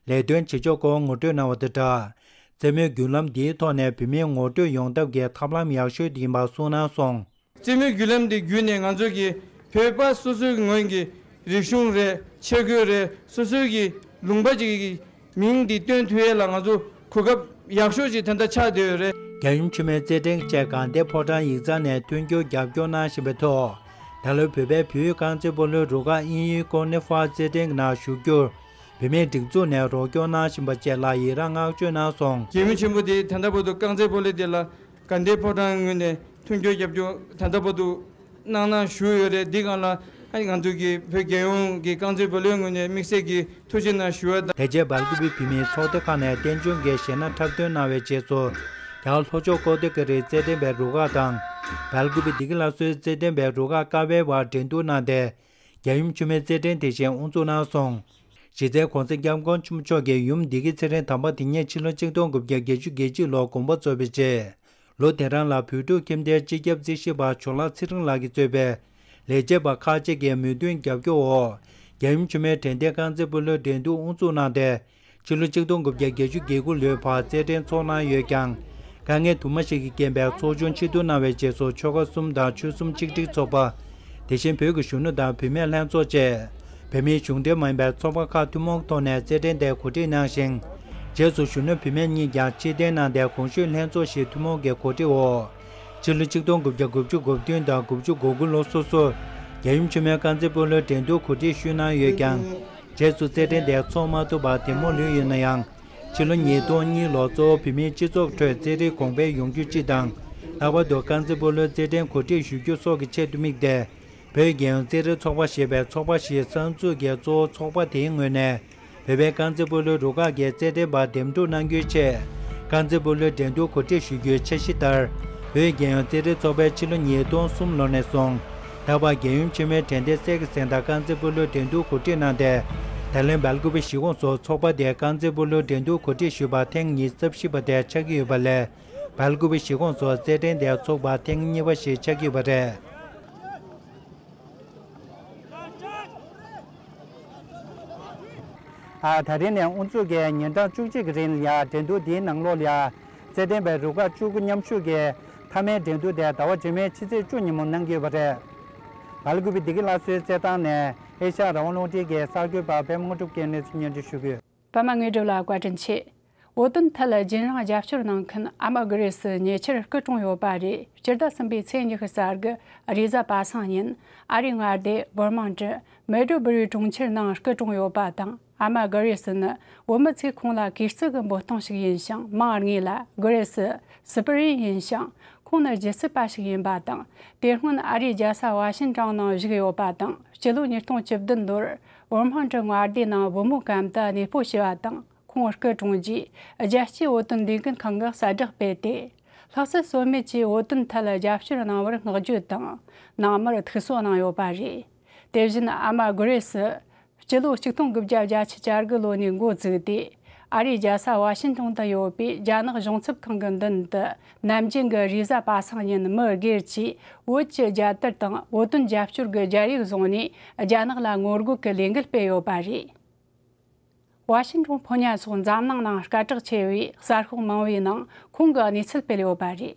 ལས་དོན་བྱེད་ཕྱོགས་སྐོར་ངོ་སྤྲོད་གནང་བ་དང་སྦྲགས། རྩེད་མོའི་བརྒྱུད་ལམ་འདིའི་ཐོག་ནས་བོད་མིའི་ངོ་སྤྲོད་ཡོང་ཐབས་ཀྱི་ཐབས་ལམ་ཡག་ཤོས་དེ་ཡིན་པ་གསུངས་གནང་སོང་། རྩེད་མོའི་བརྒྱུད་ལམ་འདི་བརྒྱུད་ནས་ང་ཚོ་གི་བོད་པ་སོ་སོའི་ངོས་ཀྱི་རིག་གཞུང་རེད། ཆས་གོས་རེད། སོ་སོའི་གི་ལུང་པ་ཅིག་གི་མིང་འདི་སྟོན་ཐུབ་ཡས་ལ་ང་ཚོ་གོ་སྐབས་ཡག་ཤོས་ཅིག་ད་ལྟ་ཆགས་བསྡད་ཡོད་རེད། རྒྱལ་ཡུམ་ཆེན་མོའི་རྩེད་འགྲན་བཅས་དགའ་ལྡན་ཕོ་བྲང་ཡིག་ཚང་ནས་མཐུན་འགྱུར་རྒྱབ་སྐྱོར་གནང་བཞིན་པའི་ཐོག་ད་ལོའི་བོད་པའི་བོད་རྐང་རྩེད་སྤོ་ལོའི་རུ་ཁག་དབྱིན་ཡུལ་ཀོ་ནི་ཧྥ་རྩེད་འགྲན་ནང་ཞུགས་རྒྱུར་བོད་མིའི་སྒྲིག་འཛུགས་ནས་རོགས་སྐྱོར་གནང་བཞིན་པ་བཅས་ལ་ཡི་རངས་བསྔགས་བརྗོད་གནང་སོང་། རྒྱལ་ཡུམ་ཆེན་པོ་དེ་ད་ལྟ་བར་དུ་རྐང་རྩེད་སྤོ་ལོ་དེ་ལ་དགའ་ལྡན་ཕོ་བྲང་ངོས་ནས་མཐུན་འགྱུར་རྒྱབ་སྐྱོར་ད་ལྟ་བར་དུ་གནང་གནང་ཞུས་ཡོད་རེད། འདི་སྒང་ལ་ཨ་ནི་ང་ཚོ་གི་བོད་རྒྱལ་ཡོངས་ཀྱི་རྐང་རྩེད་སྤོ་ལོའི་ངོས་ནས་དམིགས་བསལ་གྱི་ཐུགས་རྗེ་གནང་ཞུ་བ་དང་། དེ་རྗེས་སྦེལ་ཀོབ་བོད་མིའི་ཚོགས་སྡེ་ཁག་ནས་རྟེན་འབྱུང་གི་གཞས་སྣ་འཁྲབ་སྟོན་གནང་བའི་རྗེས་སུ། རྒྱ་གར་ལྷོ་ཕྱོགས་ཀོ་ཏི་ཀ་རིའི་རྩེད་འགྲན་པའི་རུ་ཁག་དང་། སྦེལ་ཀོབ་བདེ་སྐྱིད་སླར་གསོའི་རྩེད་འགྲན་པའི་རུ་ཁག་ཀ་བའི་བར་འགྲན་བསྡུར་གནང་སྟེ། རྒྱལ་ཡུམ་ཆེན་མོའི་རྩེད་འགྲན་དེ་བཞིན་དབུ་འཛུགས་གནང་སོང་། གཞི་རྩའི་གོང་ས་སྐྱབས་མགོན་ཆེན་པོ་མཆོག་གིས་ཡུམ་བདེ་སྐྱིད་ཚེ་རིང་དམ་པ་དེ་ཉིད་ཕྱི་ལོ་ཆིག་སྟོང་དགུ་བརྒྱ་བརྒྱད་ཅུ་གྱ་གཅིག་ལོར་དགོངས་པ་རྫོགས་པའི་རྗེས། ལོ་དེ་རང་ལ་བོད་ཕྲུག་ཁྱིམ་སྡེའི་སྤྱི་ཁྱབ་རྩིས་ཞིབ་པ་ཇོ་ལགས་ཚེ་རིང་ལགས་ཀྱིས་གཙོས་པའི་ལས་བྱེད་པ་ཁག་ཅིག་གིས་མོས་མཐུན་རྒྱབ་སྐྱོར་འོག་རྒྱལ་ཡུམ་ཆེན་མོའི་དྲན་རྟེན་རྐང་རྩེད་སྤོ་ལོའི་འགྲན་བསྡུར་དབུ་འཛུགས་གནང་སྟེ། ཕྱི་ལོ་ཆིག་སྟོང་དགུ་བརྒྱ་བརྒྱད་ཅུ་གྱ་དགུ་ལོའི་བར་རྩེད་འགྲན་འཚོགས་གནང་ཡོད་ཀྱང་། དཀའ་ངལ་དུ་མ་ཞིག་གི་རྐྱེན་པས་ཚོགས་ཆུང་ཕྱིར་བསྡུ་གནང་བའི་རྗེས་སུ་ཆོལ་ཁ་གསུམ་དང་ཆོལ་གསུམ་ཆིག་སྒྲིལ་ཚོགས་པ། དེ་བཞིན་བོད་ཀྱི་གཞོན་ནུ་དང་བུད་མེད་ལྷན་ཚོགས་བཅས། བོད་མིའི་གཞུང་འབྲེལ་མ་ཡིན་པའི་ཚོགས་པ་ཁག་ཐུན་མོང་ཐོག་ནས་རྩེད་འགྲན་དེ་གོ་སྒྲིག་གནང་ཞིང་། རྗེས་སུ་གཞོན་ནུ་བུད་མེད་གཉིས་ཀྱང་ཕྱིར་འཐེན་གནང་སྟེ། གོང་ཞུས་ལྷན་ཚོགས་ཤིག་ཐུན་མོང་གི་གོ་སྒྲིག་འོག་ཕྱི་ལོ་ཆིག་སྟོང་དགུ་བརྒྱ་དགུ་བཅུ་གོ་བདུན་དང་དགུ་བཅུ་གོ་དགུ་ལོ་སོ་སོར། རྒྱལ་ཡུམ་ཆེན་མོའི་རྐང་རྩེད་སྤོ་ལོའི་འགྲན་བསྡུར་གོ་སྒྲིག་ཞུས་གནང་ཡོད་ཀྱང་། རྗེས་སུ་རྩེད་འགྲན་དེ་འཚོགས་མ་ཐུབ་པར་དེ་མུར་ལུས་ཡོད་ན་ཡང་། ཕྱི་ལོ་ཉིས་སྟོང་གཉིས་ལོར་གཙོ་བོ་བོད་མིའི་སྤྱི་ཚོགས་ཁྲོད་རྩེད་རིགས་གོང་འཕེལ་ཡོང་རྒྱུ་གཅིག་དང་། ལྷག་པར་དུ་རྐང་རྩེད་སྤོ་ལོའི་རྩེད་འགྲན་གོ་སྒྲིག་ཞུ་རྒྱུ་སོགས་ཀྱི་ཆེད་དུ་དམིགས་ཏེ། བོད་རྒྱལ་ཡོངས་རྩེད་རིགས་ཚོགས་པ་ཞེས་པའི་ཚོགས་པ་ཞིག་གསར་འཛུགས་ཀྱིས། གཙོ་བོ་ཚོགས་པ་དེའི་ངོས་ནས་བོད་པའི་རྐང་རྩེད་སྤོ་ལོའི་རུ་ཁག་གི་རྩེད་འགྲན་པར་འདེམས་སྒྲུག་གནང་རྒྱུའི་ཆེད། རྐང་རྩེད་སྤོ་ལོའི་འགྲན་བསྡུར་གོ་སྒྲིག་ཞུ་རྒྱུའི་འཆར་གཞི་ལྟར། བོད་རྒྱལ་ཡོངས་རྩེད་རིགས་ཚོགས་པས་ཕྱི་ལོ་ཉིས་སྟོང་གསུམ་ལོ་ནས་བཟུང་། ད་བར་རྒྱལ་ཡུམ་ཆེན་མོའི་དྲན་རྟེན་གསེར་གྱི་གཟེངས་རྟགས་རྐང་རྩེད་སྤོ་ལོའི་འགྲན་བསྡུར་གོ་སྒྲིག་གནང་སྟེ། ད་ལན་སྦེལ་ཀོབ་གཞིས་ཁོངས་སུ་ཚོགས་པ་དེས་རྐང་རྩེད་སྤོ་ལོའི་འགྲན་བསྡུར་གོ་སྒྲིག་ཞུས་པ་ཐེངས་ཉི་ཤུ་རྩ་བཞི་པ་དེ་ཆགས་ཀྱི་ཡོད་པ་ལས། སྦེལ་ཀོབ་གཞིས་ཁོངས་སུ་རྩེད་འགྲན་དེ་ཚོགས་པ་ཐེངས་གཉིས་པ་ཞིག་ཆགས་ཀྱི་ཡོད་པ་རེད། ཨ། ད་རིང་ནས་དབུ་འཛུགས་ཀྱིས་ཉིན་གྲངས་བཅུ་གཅིག་གི་རིང་ལ་འགྲན་བསྡུར་འདིའི་ནང་ལོགས་ལ་རྩེད་འགྲན་པའི་རུ་ཁག་བཅུ་དགུ་མཉམ་ཞུགས་ཀྱིས་མཐའ་མའི་འགྲན་བསྡུར་དེ་ཟླ་བ་རྗེས་མའི་ཕྱི་ཚེས་བཅུ་ཉིན་མོ་གནང་གི་ཡོད་པ་རེད། སྦེལ་ཀོབ་བདེ་སྐྱིད་སླར་གསོའི་རྩེད་ཐང་ནས་ཨེ་ཤ་ཡ་རང་དབང་རླུང་འཕྲིན་གྱི་གསར་འགོད་པ་པད་མ་དངོས་གྲུབ་ཀྱིས་གནས་ཚུལ་སྙན་སྒྲོན་ཞུ་གི་ཡོད། པད་མ་དངོས་གྲུབ་ལ་བཀའ་དྲིན་ཆེ། བོད་དོན་ཐད་ལ་རྒྱུན་རིང་རྒྱབ་སྐྱོར་གནང་མཁན་ཨ་མ་གྷི་རེ་སི་ཉེ་ཆར་སྐུ་གྲོངས་ཡོད་པ་རེད། སྤྱི་ཟླ་གསུམ་པའི་ཚེས་ཉི་ཤུ་རྩ་དགུ་རེས་གཟའ་པ་སངས་ཉིན་ཨ་རིའི་མངའ་སྡེ་བོར་མོན་ཊི་མེ་ཌོ་སྦི་རི་གྲོང་ཁྱེར་ནང་སྐུ་གྲོངས་ཡོད་པ་དང་། ཨ་མ་གྷི་རེ་སི་ནི་བོད་མི་ཚོས་ཁོང་ལ་གུས་བརྩི་གི་འབོད་སྟངས་ཤིག་ཡིན་ཞིང་། མིང་དངོས་ལ་གྷི་རེ་སི་སི་པི་རིན་ཡིན་ཞིང་། ཁོང་ནི་སྒྱུ་རྩལ་པ་ཞིག་ཡིན་པ་དང་། དེ་སྔོན་ཨ་རིའི་རྒྱལ་ས་ཝ་ཤིན་ཏོན་ནང་བཞུགས་ཡོད་པ་དང་། སྤྱི་ལོ་ཉིས་སྟོང་བཅུ་བདུན་ལོར་བོར་མོན་ཊི་མངའ་སྡེ་ནང་བུ་མོ་གམ་དུ་གནས་སྤོ་བྱས་པ་དང་། ཁོང་སྐུ་གྲོངས་རྗེས་རྒྱལ་སྤྱིའི་བོད་དོན་ལས་འགུལ་ཁང་གིས་གསལ་བསྒྲགས་སྤེལ་ཏེ། ལྷག་བསམ་ཟོལ་མེད་ཀྱིས་བོད་དོན་ཐད་ལ་རྒྱབ་སྐྱོར་གནང་བར་བསྔགས་བརྗོད་དང་། ནང་མིར་ཐུགས་གསོ་གནང་ཡོད་པ་རེད། དེ་བཞིན་ཨ་མ་གྷི་རེ་སི་སྤྱི་ལོ་ཆིག་སྟོང་དགུ་བརྒྱ་བརྒྱད་ཅུ་གྱ་དགུ་ལོ་ནས་འགོ་བཙུགས་ཏེ། ཨ་རིའི་རྒྱལ་ས་ཝ་ཤིན་ཏོན་དུ་ཡོད་པའི་རྒྱ་ནག་གཞུང་ཚབ་ཁང་གི་མདུན་དུ་ནམ་རྒྱུན་གྱི་རེས་གཟའ་པ་སངས་ཉིན་མི་སྒེར་གྱིས་བོད་ཀྱི་རྒྱལ་དར་དང་བོད་དོན་རྒྱབ་སྐྱོར་གྱི་རྒྱ་རིགས་བཟུང་ནས་རྒྱ་ནག་ལ་ངོ་རྒོལ་གྱི་ལས་འགུལ་སྤེལ་ཡོད་པ་རེད། ཝ་ཤིན་ཏོན་ཕོ་ཉ་སོགས་འཛམ་གླིང་ནང་སྐད་གྲགས་ཆེ་བའི་གསར་ཤོག་མང་བོའི་ནང་ཁོང་གི་གནས་ཚུལ་སྤེལ་ཡོད་པ་རེད།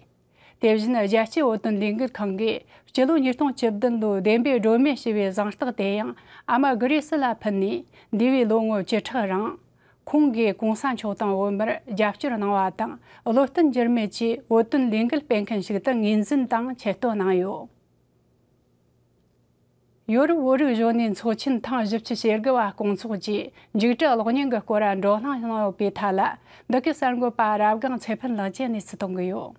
དེ་བཞིན་རྒྱལ་སྤྱིའི་བོད་དོན་ལས་འགུལ་ཁང་གིས་སྤྱི་ལོ་ཉིས་སྟོང་བཅུ་བདུན་ལོའི་བདེན་པའི་སྒྲོན་མེ་ཞེས་པའི་གཟེངས་རྟགས་དེ་ཡང་ཨ་མ་གྷི་རེ་སི་ལ་ཕུལ་ནས། འདས་པའི་ལོ་ངོ་བཅུ་ཕྲག་རིང་ཁོང་གིས་གོང་ས་མཆོག་དང་བོད་མིར་རྒྱབ་སྐྱོར་གནང་བ་དང་། བློ་བརྟན་འགྱུར་མེད་ཀྱིས་བོད་དོན་ལས་འགུལ་སྤེལ་མཁན་ཞིག་ཏུ་ངོས་འཛིན་དང་ཆེ་བསྟོད་གནང་ཡོད། ཡོ་རོབ་བོད་རིགས་གཞོན་ནུའི་ཚོགས་ཆེན་ཐེངས་བཞི་བཅུ་ཞེ་དགུ་བ་སྐོང་ཚོགས་ཀྱིས་མཇུག་སྒྲིལ་གློག་བརྙན་གྱི་སྐོར་བགྲོ་གླེང་གནང་ཡོད་པའི་ཐད་ལ། འདི་གའི་གསར་འགོད་པ་རབ་སྒང་ཚེ་ཕུན་ལགས་ཀྱིས་གནས་ཚུལ་གཏོང་གི་ཡོད།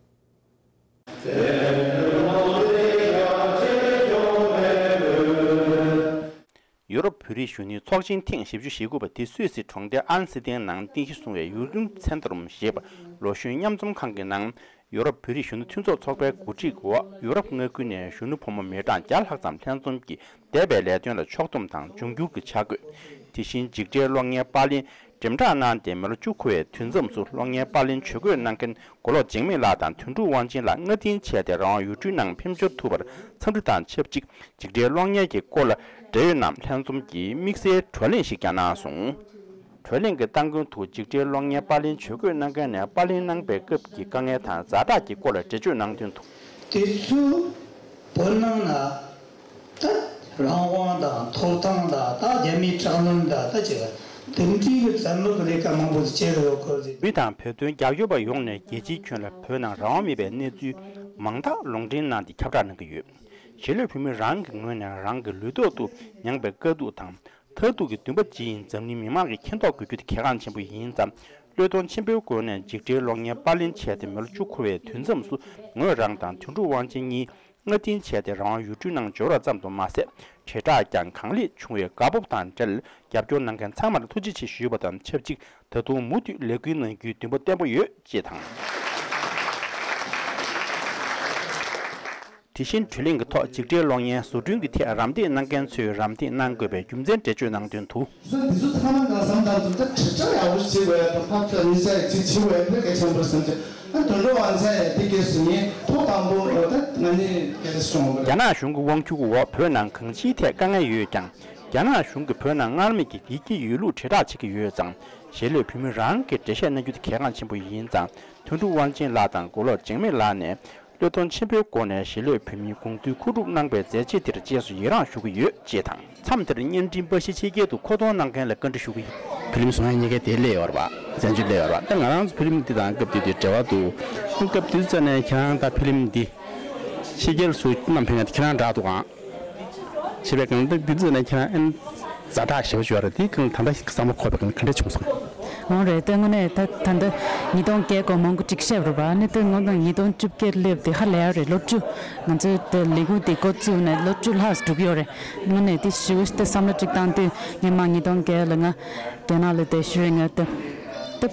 ཡོ་རོབ་བོད་རིགས་གཞོན་ནུའི་ཚོགས་ཆེན་ཐེངས་བཞི་བཅུ་ཞེ་དགུ་པ་དེ་སུད་སི་གྲོང་རྡལ་ཨན་སི་ཏན་ནང་རྟེན་གཞི་བཟུང་བའི་ཡུར་ཀུན་ཚན་ཏྲུམ་ཞེས་པ་ལོ་གཞོན་མཉམ་འཛོམས་ཁང་གི་ནང་། ཡོ་རོབ་བོད་རིགས་གཞོན་ནུ་མཐུན་ཚོགས་ཚོགས་པའི་གོ་སྒྲིག་འོག་ཡོ་རོབ་མངའ་ཁུལ་ནས་གཞོན་ནུ་ཕོ་མོ་མི་གྲངས་བརྒྱ་ལྷག་ཙམ་ལྷན་འཛོམས་ཀྱིས་འདས་པའི་ལས་དོན་ལ་ཕྱོགས་བསྡོམས་དང་འབྱུང་འགྱུར་གྱི་འཆར་འགོད། དེ་བཞིན་འཇིགས་བྲལ་གློག་བརྙན་པར་ལེན་འགྲེམས་བསྒྲགས་གནང་སྟེ་མི་ལོ་བཅུ་འཁོར་བའི་དུས་མཚམས་སུ་གློག་བརྙན་པར་ལེན་ཇུས་འགོད་གནང་མཁན་མགོ་ལོག་འཇིགས་མེད་ལགས་དང་དོན་གྲུབ་དབང་ཆེན་ལགས་མངའ་སྡིངས་བྱས་ཏེ་རང་དབང་ཡུལ་གྲུའི་ནང་ཕེབས་འབྱོར་ཐུབ་པར་འཚམས་འདྲི་དང་ཆབས་ཅིག་འཇིགས་བྲལ་གློག་བརྙན་གྱི་སྐོར་ལ་འབྲེལ་ཡོད་རྣམས་ལྷན་འཛོམས་ཀྱིས་དམིགས་བསལ་བགྲོ་གླེང་ཞིག་ཀྱང་གནང་སོང་། བགྲོ་གླེང་གི་སྟ་གོན་དུ་འཇིགས་བྲལ་གློག་བརྙན་པར་ལེན་ཇུས་འགོད་གནང་མཁན་ནས་པར་ལེན་གནང་པའི་སྐབས་ཀྱི་དཀའ་ངལ་དང་ཛ་དྲག་གི་སྐོར་ལ་འགྲེལ་བརྗོད་གནང་དོན་དུ། དེ་ཚོ་བོད་ནང་ན་ད་རང་དབང་དང་ཐོབ་ཐང་དང་ད་རྒྱ་མིའི་དྲག་གནོན་དང་ད་ཅིག་འདི་འདྲའི་གི་བཙན་གནོན་གི་ལས་ཀ་མང་པོ་ཞིག་བྱས་ཡོད་སྐོར་ཟེར། བོད་དང་བོད་དོན་རྒྱབ་སྐྱོར་པ་ཡོངས་ནས་རྒྱལ་སྤྱིའི་ཁྱོན་ལ་བོད་ནང་རང་དབང་མེད་པའི་གནས་ཚུལ་མང་དག་ལུང་འདྲེན་གནང་སྟེ་ཁྱབ་བསྒྲགས་གནང་གི་ཡོད། གཞིས་ལུས་བོད་མི་རང་གི་ངོས་ནས་རང་གི་ལུས་ཐོག་ཏུ་མྱངས་པའི་དཀའ་སྡུག་དང་། མཐར་ཐུག་གི་འདུན་པ་ཇི་ཡིན་འཛམ་གླིང་མི་མང་གིས་མཁྱེན་རྟོགས་དགོས་རྒྱུ་དེ་གལ་འགངས་ཆེན་པོ་ཡིན་ཙང་། བློས་གཏོང་ཆེན་པོའི་སྒོ་ནས་འཇིགས་བྲལ་གློག་བརྙན་པར་ལེན་བྱས་ཏེ་མི་ལོ་བཅུ་འཁོར་བའི་དུས་མཚམས་སུ་ངོས་རང་དང་དོན་གྲུབ་དབང་ཆེན་གཉིས་མངའ་སྡིངས་བྱས་ཏེ་རང་དབང་ཡུལ་གྲུའི་ནང་འབྱོར་བ་ཙམ་དུ་མ་ཟད། དྲིལ་བསྒྲགས་ཀྱང་གང་ལེགས་བྱུང་བའི་དགའ་སྤོབས་དང་འབྲེལ་རྒྱབ་སྐྱོར་གནང་མཁན་ཚང་མར་ཐུགས་རྗེ་ཆེ་ཞུས་པ་དང་ཆབས་ཅིག་ད་དུང་མུ་མཐུད་ལས་འགུལ་གནང་རྒྱུའི་འདུན་པ་བརྟན་པོ་ཡོད་ཅེས་དང་། དེ་བཞིན་བགྲོ་གླེང་གི་ཐོག་འཇིགས་བྲལ་གློག་བརྙན་བཟོ་སྐྲུན་གྱི་ཐད་རམ་འདེགས་གནང་མཁན་ཚོས་རམ་འདེགས་གནང་དགོས་པའི་རྒྱུ་མཚན་འགྲེལ་བརྗོད་གནང་དོན་དུ། སོ་འདི་ཚོ་ཚང་མ་གང་བསམ་བཏང་ཚུལ་ད་དྲིལ་བསྒྲགས་ཡག་པོ་ཞིག་བྱེད་དགོས་ཡ་དང་ཕར་ཚུར་གཉིས་ཆ་ཡ་ཅིག་བྱེད་དགོས་ཡ་དེ་གལ་ཆེན་པོ་རེད་བསམ་གྱི། ཨ་དོན་གྲུབ་དབང་ཆེན་ཡ་དེ་གལ་སོང་ཡིན་ཐོག་དང་པོ་ད་ང་གཉིས་སྐད་ཆ་བཤད་འོང་བ་རེད། རྒྱ་ནག་གཞུང་གི་དབང་སྒྱུར་གྱི་འོག་བོད་ནང་གང་ཅིའི་ཐད་དཀའ་ངལ་ཡོད་ཀྱང་། རྒྱ་ནག་གཞུང་གིས་བོད་ནང་སྔར་མེད་ཀྱི་བདེ་སྐྱིད་ཡོད་ལུགས་དྲིལ་བསྒྲགས་བྱེད་ཀྱི་ཡོད་ཙང་། གཞིས་ལུས་བོད་མི་རང་གིས་འགྲེལ་བཤད་གནང་རྒྱུ་དེ་གལ་འགངས་ཆེན་པོ་ཡིན་ཙང་། དོན་གྲུབ་དབང་ཆེན་ལགས་དང་མགོ་ལོག་འཇིགས་མེད་ལགས་ནས་བློས་གཏོང་ཆེན་པོའི་སྒོ་ནས་གཞིས་ལུས་བོད་མིའི་དགོངས་ཚུལ་མཁོ་སྒྲུབ་གནང་པའི་མཛད་རྗེས་དེར་རྗེས་སུ་ཡི་རངས་ཞུ་གི་ཡོད་ཅེས་དང་། མཚམས་དེར་བརྙན་འཕྲིན་པར་གཞི་ཕྱི་རྒྱལ་དུ་མཁོ་གཏོང་གནང་མཁན་ལ་བཀའ་འདྲི་ཞུ་གི་ཡིན། ཕི་ལིམ་བཟོ་མཁན་གཉིས་ཀས་དེ་སླེབས་ཡོད་རེད་པ། བཙན་བྱོལ་སླེབས་ཡོད་རེད་པ། ད་ང་རང་ཚོ་ཕི་ལིམ་འདི་དང་སྐབས་དེ་དུས་འབྲེལ་བ་འདུག་སྐབས་དེ་ཚོ་ནས་ཁྱེད་རང་ད་ཕི་ལིམ་འདི་ཕྱི་རྒྱལ་ཚོ་བསྣམས་ཕེབས་མཁན་དེ་ཁྱེད་རང་འདྲ་འདུག་གམ། ཞེས་པའི་གང་ལྟར་འདི་ཚོ་ནས་ཁྱེད་རང་ཨེ་ཛ་དྲག་ཞེ་པོ་ཅིག་ཡོད་རེད། དེའི་སྒང་ད་ལྟ་བསམ་བློ་འཁོར་བའི་སྒང་ག་འདྲ་བྱུང་སོང་། འོང་རེད་དེ་དངོས་གནས་ད་ད་ལྟ་ཉིས་སྟོང་བརྒྱད་སྐོར་མང་པོ་ཅིག་བཤད་པ་རེད་པ། ནི་དེ་ངོ་ད་ཉིས་སྟོང་བཅོ་བརྒྱད་སླེབས་དེ་ཧ་ལས་ཡ་རེད། ལོ་བཅུ་ང་ཚོའི་དེ་ལས་འགུལ་དེ་འགོ་བཙུགས་ནས་ལོ་བཅུ་ལྷག་འགྲོ་གི་ཡོད་རེད། དངོས་གནས་དེ་ཞེ་པོ་དེ་བསམ་བློ་ཅིག་བཏང་དུས་ངས་མ་ཉིས་སྟོང་བརྒྱད་ལ་ང་རྒྱ་ནག་ལ་དེ་ཞུ་རེད། ང་དེ་ ད་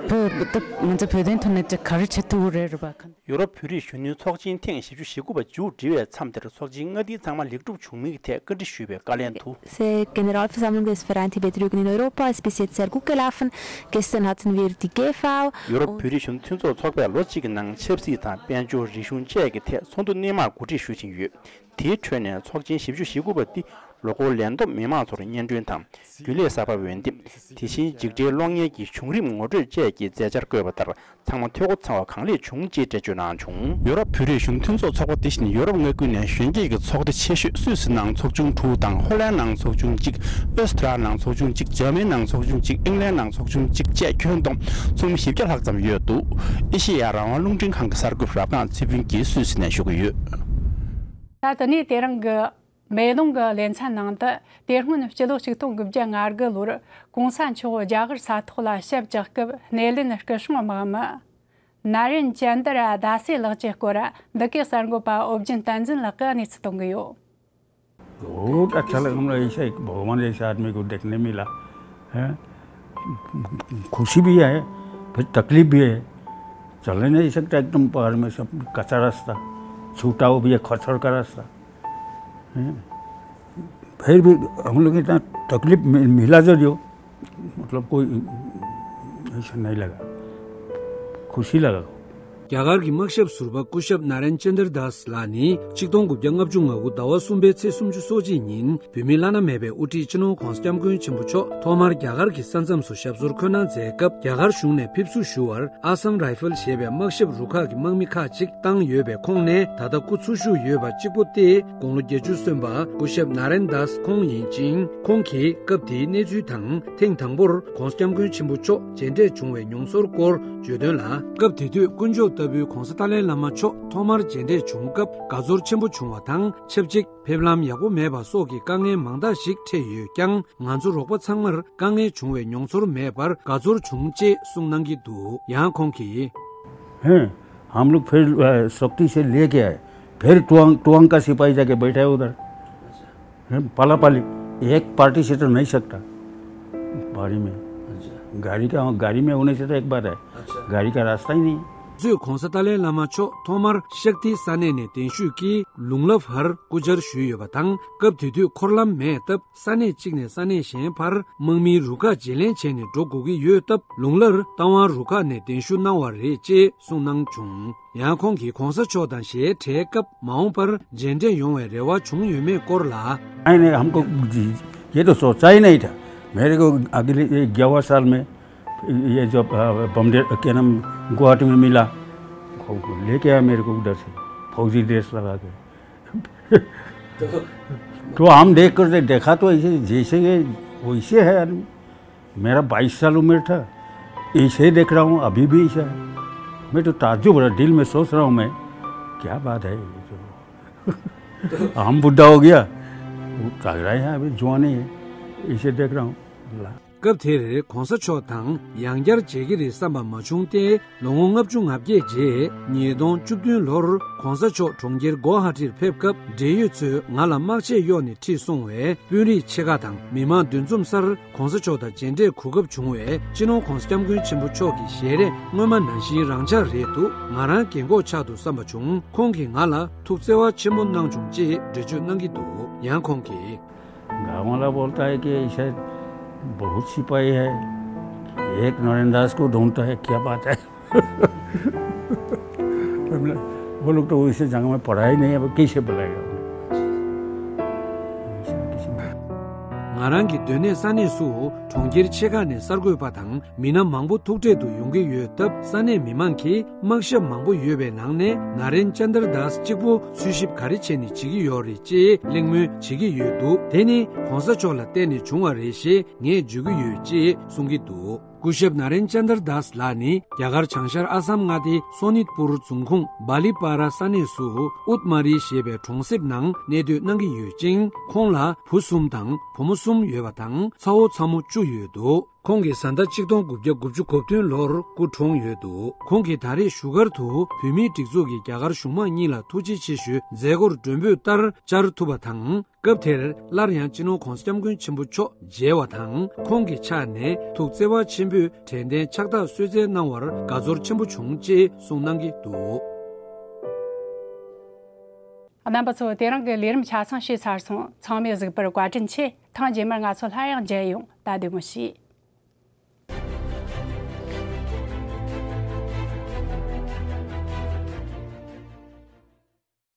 བོད་ད་ང་ཚོ་བོད་དོན་ཐོག་ནས་ཅིག་ག་རེ་བྱེད་ཐུབ་ཀྱི་རེད་རེད་པ། ཡུ་རོབ་བོད་རིགས་གཞོན་ནུའི་ཚོགས་ཆེན་ཐེངས་བཞི་བཅུ་ཞེ་དགུ་པ་མཇུག་སྒྲིལ་བའི་མཚམས་དེར་ཚོགས་ཆེན་མངའ་སྡེའི་ཚང་མ་ལེགས་གྲུབ་བྱུང་མིན་གྱི་ཐད་བཀའ་འདྲི་ཞུས་པའི་བཀའ་ལན་དུ། Unsere Generalversammlung des Verein Tibet-Rügen in Europa ist bis jetzt sehr gut gelaufen. Gestern hatten wir die G V. ཡུ་རོབ་བོད་རིགས་གཞོན་ནུ་མཐུན་ཚོགས་ཚོགས་པས་ལོ་གཅིག་གི་ནང་ཆབ་སྲིད་དང་དཔལ་འབྱོར། རིག་གཞུང་བཅས་ཀྱི་ཐད་ཚོགས་འདུ་སྣེ་མང་གོ་སྒྲིག་ཞུ་བཞིན་ཡོད། དེའི་ཁྲོད་ནས་ཚོགས་ཆེན་བཞི་བཅུ་ཞེ་དགུ་པ་འདི་ལོ་འཁོར་ལས་བསྡོམས་མི་མང་ཚོར་སྙན་སྒྲོན་དང་། རྒྱུན་ལས་གསར་པ་འོས་འདེམས། དེ་བཞིན་འཇིགས་བྲལ་གློག་བརྙན་གྱི་བྱུང་རིམ་ངོ་སྤྲོད་བཅས་ཀྱི་མཛད་འཆར་བཀོད་པ་ལྟར། ཚང་མ་འཐུས་སྒོ་ཚང་བ་གང་ལེགས་བྱུང་ཅེས་འགྲེལ་བརྗོད་གནང་བྱུང་། ཡུ་རོབ་བོད་རིགས་གཞོན་ནུ་མཐུན་ཚོགས་ཚོགས་པ་དེ་བཞིན་ཡུ་རོབ་མངའ་ཁུལ་ནས་གཞོན་སྐྱེས་ཀྱི་ཚོགས་སྡེ་ཆེ་ཤོས་སུད་སི་ནང་ཚོགས་ཆུང་དྲུག་དང་། ཧོ་ལན་ནང་ཚོགས་ཆུང་གཅིག་ཨོ་སི་ཀྲི་ཡ་ནང་ཚོགས་ཆུང་གཅིག་འཇར་མན་ནང་ཚོགས་ཆུང་གཅིག་ཨིང་ལན་ནང་ཚོགས་ཆུང་གཅིག་བཅས་ཁྱོན་བསྡོམས་ཚོགས་མི་བཞི་བརྒྱ་ལྷག་ཙམ་ཡོད་འདུག་ཨེ་ཤེ་ཡ་རང་དབང་རླུང་འཕྲིན་ཁང་གི་གསར་འགོད་པ་རབ་སྒང་ཚེ་ཕུན་གྱིས་སུད་སི་ནས་ཞུ་གི་ཡོད། ད་དེ་ནས་དེ་རིང་གི་མེ་ལོང་གི་ལེ་ཚན་ནང་དུ། དེ་སྔོན་སྤྱི་ལོ་ཆིག་སྟོང་དགུ་བརྒྱ་ང་དགུ་ལོར་གོང་ས་མཆོག་རྒྱ་གར་ས་ཐོག་ལ་ཞབས་བཅགས་སྐབས་སྣེ་ལེན་སྐུ་སྲུང་དམག་མི་ན་རེན་ཅན་དར་དཱ་སེ་ལགས་ཀྱི་སྐོར་འདི་གའི་གསར་འགོད་པ་ཨོ་རྒྱན་བསྟན་འཛིན་ལགས་ཀྱིས་གནས་ཚུལ་གཏོང་གི་ཡོད། बहुत अच्छा लगा, मतलब, ऐसा एक भगवान जैसा आदमी को देखने मिला है। खुशी भी है, फिर तकलीफ भी है। चल नहीं सकता एकदम पहाड़ में, सब कच्चा रास्ता, छूटा वो भी है, खचर का रास्ता। हैं? फिर भी हम लोग इतना तकलीफ मि-, मिला जो, जो, मतलब, कोई ऐसा नहीं लगा, खुशी लगा। རྒྱ་གར་གྱི་དམག་ཞབས་ཟུར་པ་སྐུ་ཞབས་ན་རེན་ཅན་དར་དཱས་ལགས་ནི་ཆིག་སྟོང་དགུ་བརྒྱ་ལྔ་བཅུ་ང་དགུ་ཟླ་བ་གསུམ་པའི་ཚེས་སུམ་ཅུ་སོ་གཅིག་ཉིན་བོད་མི་བླ་ན་མེད་པའི་དབུ་ཁྲིད་སྤྱི་ནོར་༧གོང་ས་༧སྐྱབས་མགོན་ཆེན་པོ་མཆོག་ཐོག་མར་རྒྱ་གར་གྱི་ས་མཚམས་སུ་ཞབས་སོར་འཁོད་གནང་མཛད་སྐབས། རྒྱ་གར་གཞུང་ནས་ཕེབས་བསུ་ཞུ་བར་ཨ་སམ་རའི་ཧྥལ་ཞེས་པའི་དམག་ཞབས་རུ་ཁག་གི་དམག་མི་ཁག་ཅིག་བཏང་ཡོད་པའི་ཁོངས་ནས་ད་ལྟ་སྐུ་འཚོ་བཞུགས་ཡོད་པ་གཅིག་པུ་སྟེ། དགུང་ལོ་བརྒྱད་ཅུ་སོན་པ་སྐུ་ཞབས་ན་རེན་དཱས་ཁོང་ཡིན་ཅིང་། ཁོང་གིས་སྐབས་དེའི་གནས་ཚུལ་དང་། ཐེངས་དང་པོར་༧གོང་ས་༧སྐྱབས་མགོན་ཆེན་པོ་མཆོག་མཇལ་འཕྲད་བྱུང་བའི་མྱོང་ཚོར་སྐོར་བརྗོད་དོན་ལ། སྐབས་དེ་དུས་དཀོན་མཆོག་ལྟ་བུའི་༧གོང་ས་ཏཱ་ལའི་བླ་མ་མཆོག་ཐོག་མར་མཇལ་འཕྲད་བྱུང་སྐབས་དགའ་ཚོར་ཆེན་པོ་བྱུང་བ་དང་ཆབས་ཅིག་ཕེབས་ལམ་ཡག་པོ་མེད་པ་སོགས་ཀྱི་དཀའ་ངལ་མང་དག་ཞིག་འཕྲད་ཡོད་ཀྱང་། ང་ཚོ་རོགས་པ་ཚང་མར་དཀའ་ངལ་བྱུང་བའི་མྱོང་ཚོར་མེད་པར་དགའ་ཚོར་བྱུང་ཅེས་གསུངས་གནང་གི་འདུག་ཡང་ཁོང་གིས། हैं, हम लोग फिर, अ, सख्ती से लेके आए, फिर टुआंग, टुआंग का सिपाही जाके बैठा है उधर। हैं, पालापाली, एक पार्टी से तो नहीं सकता बारी में। अच्छा। गाड़ी का, गाड़ी में होने से तो एक बात है, अच्छा। गाड़ी का रास्ता ही नहीं। གཙོས་༧གོང་ས་ཏཱ་ལའི་བླ་མ་མཆོག་ཐོག་མར་ཤག་ཐི་ས་གནས་ནས་གདན་ཞུས་ཀྱིས་ལུང་ལ་ཧར་སྐུ་བཅར་ཞུས་ཡོད་པ་དང་། སྐབས་དེ་དུས་འཁོར་ལམ་མེད་སྟབས། ས་གནས་གཅིག་ནས་ས་གནས་གཞན་བར་དམག་མིའི་རུ་ཁག་བརྗེ་ལེན་བྱས་ནས་འགྲོ་དགོས་ཀྱི་ཡོད་སྟབས། ལུང་ལར་རྟ་དབང་རུ་ཁག་ནས་གདན་ཞུ་གནང་བ་རེད་ཅེས་གསུངས་གནང་བྱུང་། ཡང་ཁོང་གིས་༧གོང་ས་མཆོག་དང་ཞལ་བྲལ་སྐབས་མ་འོངས་པར་མཇལ་འཕྲད་ཡོང་བའི་རེ་བ་བྱུང་ཡོད་མེད་སྐོར་ལ། नहीं, नहीं, हमको ये तो सोचा ही नहीं था। मेरे को अगले ये ग्यारह साल में ये जो, अ, बॉम्बे, क्या नाम, गुवाहाटी में मिला, लेके आया मेरे को उधर से, फौजी ड्रेस लगा के। तो हम देख कर देखा तो ऐसे, जैसे ये वैसे है आदमी। मेरा बाईस साल उम्र था, ऐसे ही देख रहा हूँ, अभी भी ऐसा है। मैं तो ताज्जुब हो रहा, दिल में सोच रहा हूँ मैं, क्या बात है ये तो। हम बुढ़ा हो गया, वो लग रहा है अभी जवान ही है, ऐसे देख रहा हूँ। སྐབས་དེར་༧གོང་ས་མཆོག་དང་ཡང་བསྐྱར་མཇལ་གྱི་རེད་བསམ་པ་མ་བྱུང་སྟེ། ལོ་ངོ་ལྔ་བཅུ་ང་བརྒྱད་རྗེས་ཉིས་སྟོང་བཅུ་བདུན་ལོར་༧གོང་ས་མཆོག་གྲོང་ཁྱེར་གོ་ཧ་ཊིར་ཕེབས་སྐབས། འབྲེལ་ཡོད་ཚོས་ང་ལ་དམག་ཆས་གཡོག་ནས་ཁྲིད་སོང་བའི་དཔོན་རིགས་ཆེ་ཁག་དང་མི་མང་འདུ་འཛོམས་སར་༧གོང་ས་མཆོག་དང་མཇལ་འཕྲད་གོ་སྐབས་བྱུང་བས། སྤྱི་ནོར་༧གོང་ས་༧སྐྱབས་མགོན་ཆེན་པོ་མཆོག་གི་ཞལ་རས་སྔོན་མ་ནང་བཞིན་རང་འཇགས་རེད་འདུག་ང་རང་རྒན་གོག་ཆགས་འདུག་བསམ་པ་བྱུང་། ཁོང་གིས་ང་ལ་ཐུགས་བརྩེ་བ་ཆེན་པོ་གནང་བྱུང་ཅེས་འགྲེལ་བརྗོད་གནང་གི་འདུག་ཡང་ཁོང་གིས། गाँव वाला बोलता है कि ऐसे बहुत सिपाही है, एक नारायण दास को ढूंढता है, क्या बात है? वो लोग तो उसी जगह में पढ़ा ही नहीं है, वो कैसे बुलाएगा? ང་རང་གི་སྡོད་གནས་ས་གནས་སུ་གྲོང་ཁྱེར་ཆེ་ཁག་ནས་གསར་འགོད་པ་དང་མི་སྣ་མང་པོ་ཐུག་འཕྲད་དུ་ཡོང་གི་ཡོད་སྟབས། ས་གནས་མི་མང་གིས་དམག་ཞབས་མང་པོ་ཡོད་པའི་ནང་ནས་ན་རེན་ཅན་དར་དཱས་གཅིག་པུ་འཚོལ་ཞིབ་ག་རེ་བྱས་ནས་བྱེད་ཀྱི་ཡོད་རེད་ཅེས་གླེང་མོལ་བྱེད་ཀྱི་ཡོད་འདུག་དེ་ནི་༧གོང་ས་མཆོག་ལ་བརྟེན་ནས་བྱུང་བ་རེད་ཞེས་ངས་བརྗོད་ཀྱི་ཡོད་ཅེས་གསུང་གི་འདུག་སྐུ་ཞབས་ན་རེན་ཅན་དར་དཱས་ལགས་ནི་རྒྱ་གར་བྱང་ཤར་ཨ་སམ་མངའ་སྡེ་སོ་ནིད་པུར་རྫོང་ཁོངས་བཱ་ལི་པ་ར་ས་གནས་སུ་ཨུད་མ་རི་ཞེས་པའི་གྲོང་གསེབ་ནང་གནས་སྡོད་གནང་གི་ཡོད་ཅིང་། ཁོང་ལ་བུ་གསུམ་དང་བུ་མོ་གསུམ་ཡོད་པ་དང་། ཚ་བོ་ཚ་མོ་བཅུ། བཞུགས་ཡོད་འདུག་ཁོང་གིས་བཟའ་ཟླ་ཆིག་སྟོང་དགུ་བརྒྱ་དགུ་བཅུ་གོ་བདུན་ལོར་སྐུ་གྲོངས་ཡོད་འདུག་ཁོང་གིས་ད་རེས་བཞུགས་སྒར་དུ་བོད་མིའི་སྒྲིག་འཛུགས་ཀྱི་རྒྱ་གར་གཞུང་མང་གཉིས་ལ་ཐུགས་རྗེ་ཆེ་ཞུའི་མཛད་སྒོར་མགྲོན་འབོད་ལྟར་བཅར་ཐུབ་པ་དང་། སྐབས་དེར་སླར་ཡང་སྤྱི་ནོར་༧གོང་ས་༧སྐྱབས་མགོན་ཆེན་པོ་མཆོག་མཇལ་བ་དང་། ཁོང་གི་ཕྱག་ནས་ཐུགས་བརྩེ་བ་ཆེན་པོས་དྲན་རྟེན་ཕྱག་རྟགས་གསོལ་སྩལ་གནང་བར་དགའ་ཚོར་ཆེན་པོ་བྱུང་ཅེས་གསུངས་གནང་གི་འདུག་རྣམ་པ་ཚོ། དེ་རིང་གི་ལས་རིམ་ཆ་ཚང་བྱས་ཚར་སོང་། ཚང་མས་གཟིགས་པར་བཀའ་དྲིན་ཆེ། ཐེངས་རྗེས་མར་ང་ཚོ་སླར་ཡང་མཇལ་ཡོང་། ད་བདེ་མོ་བྱོས།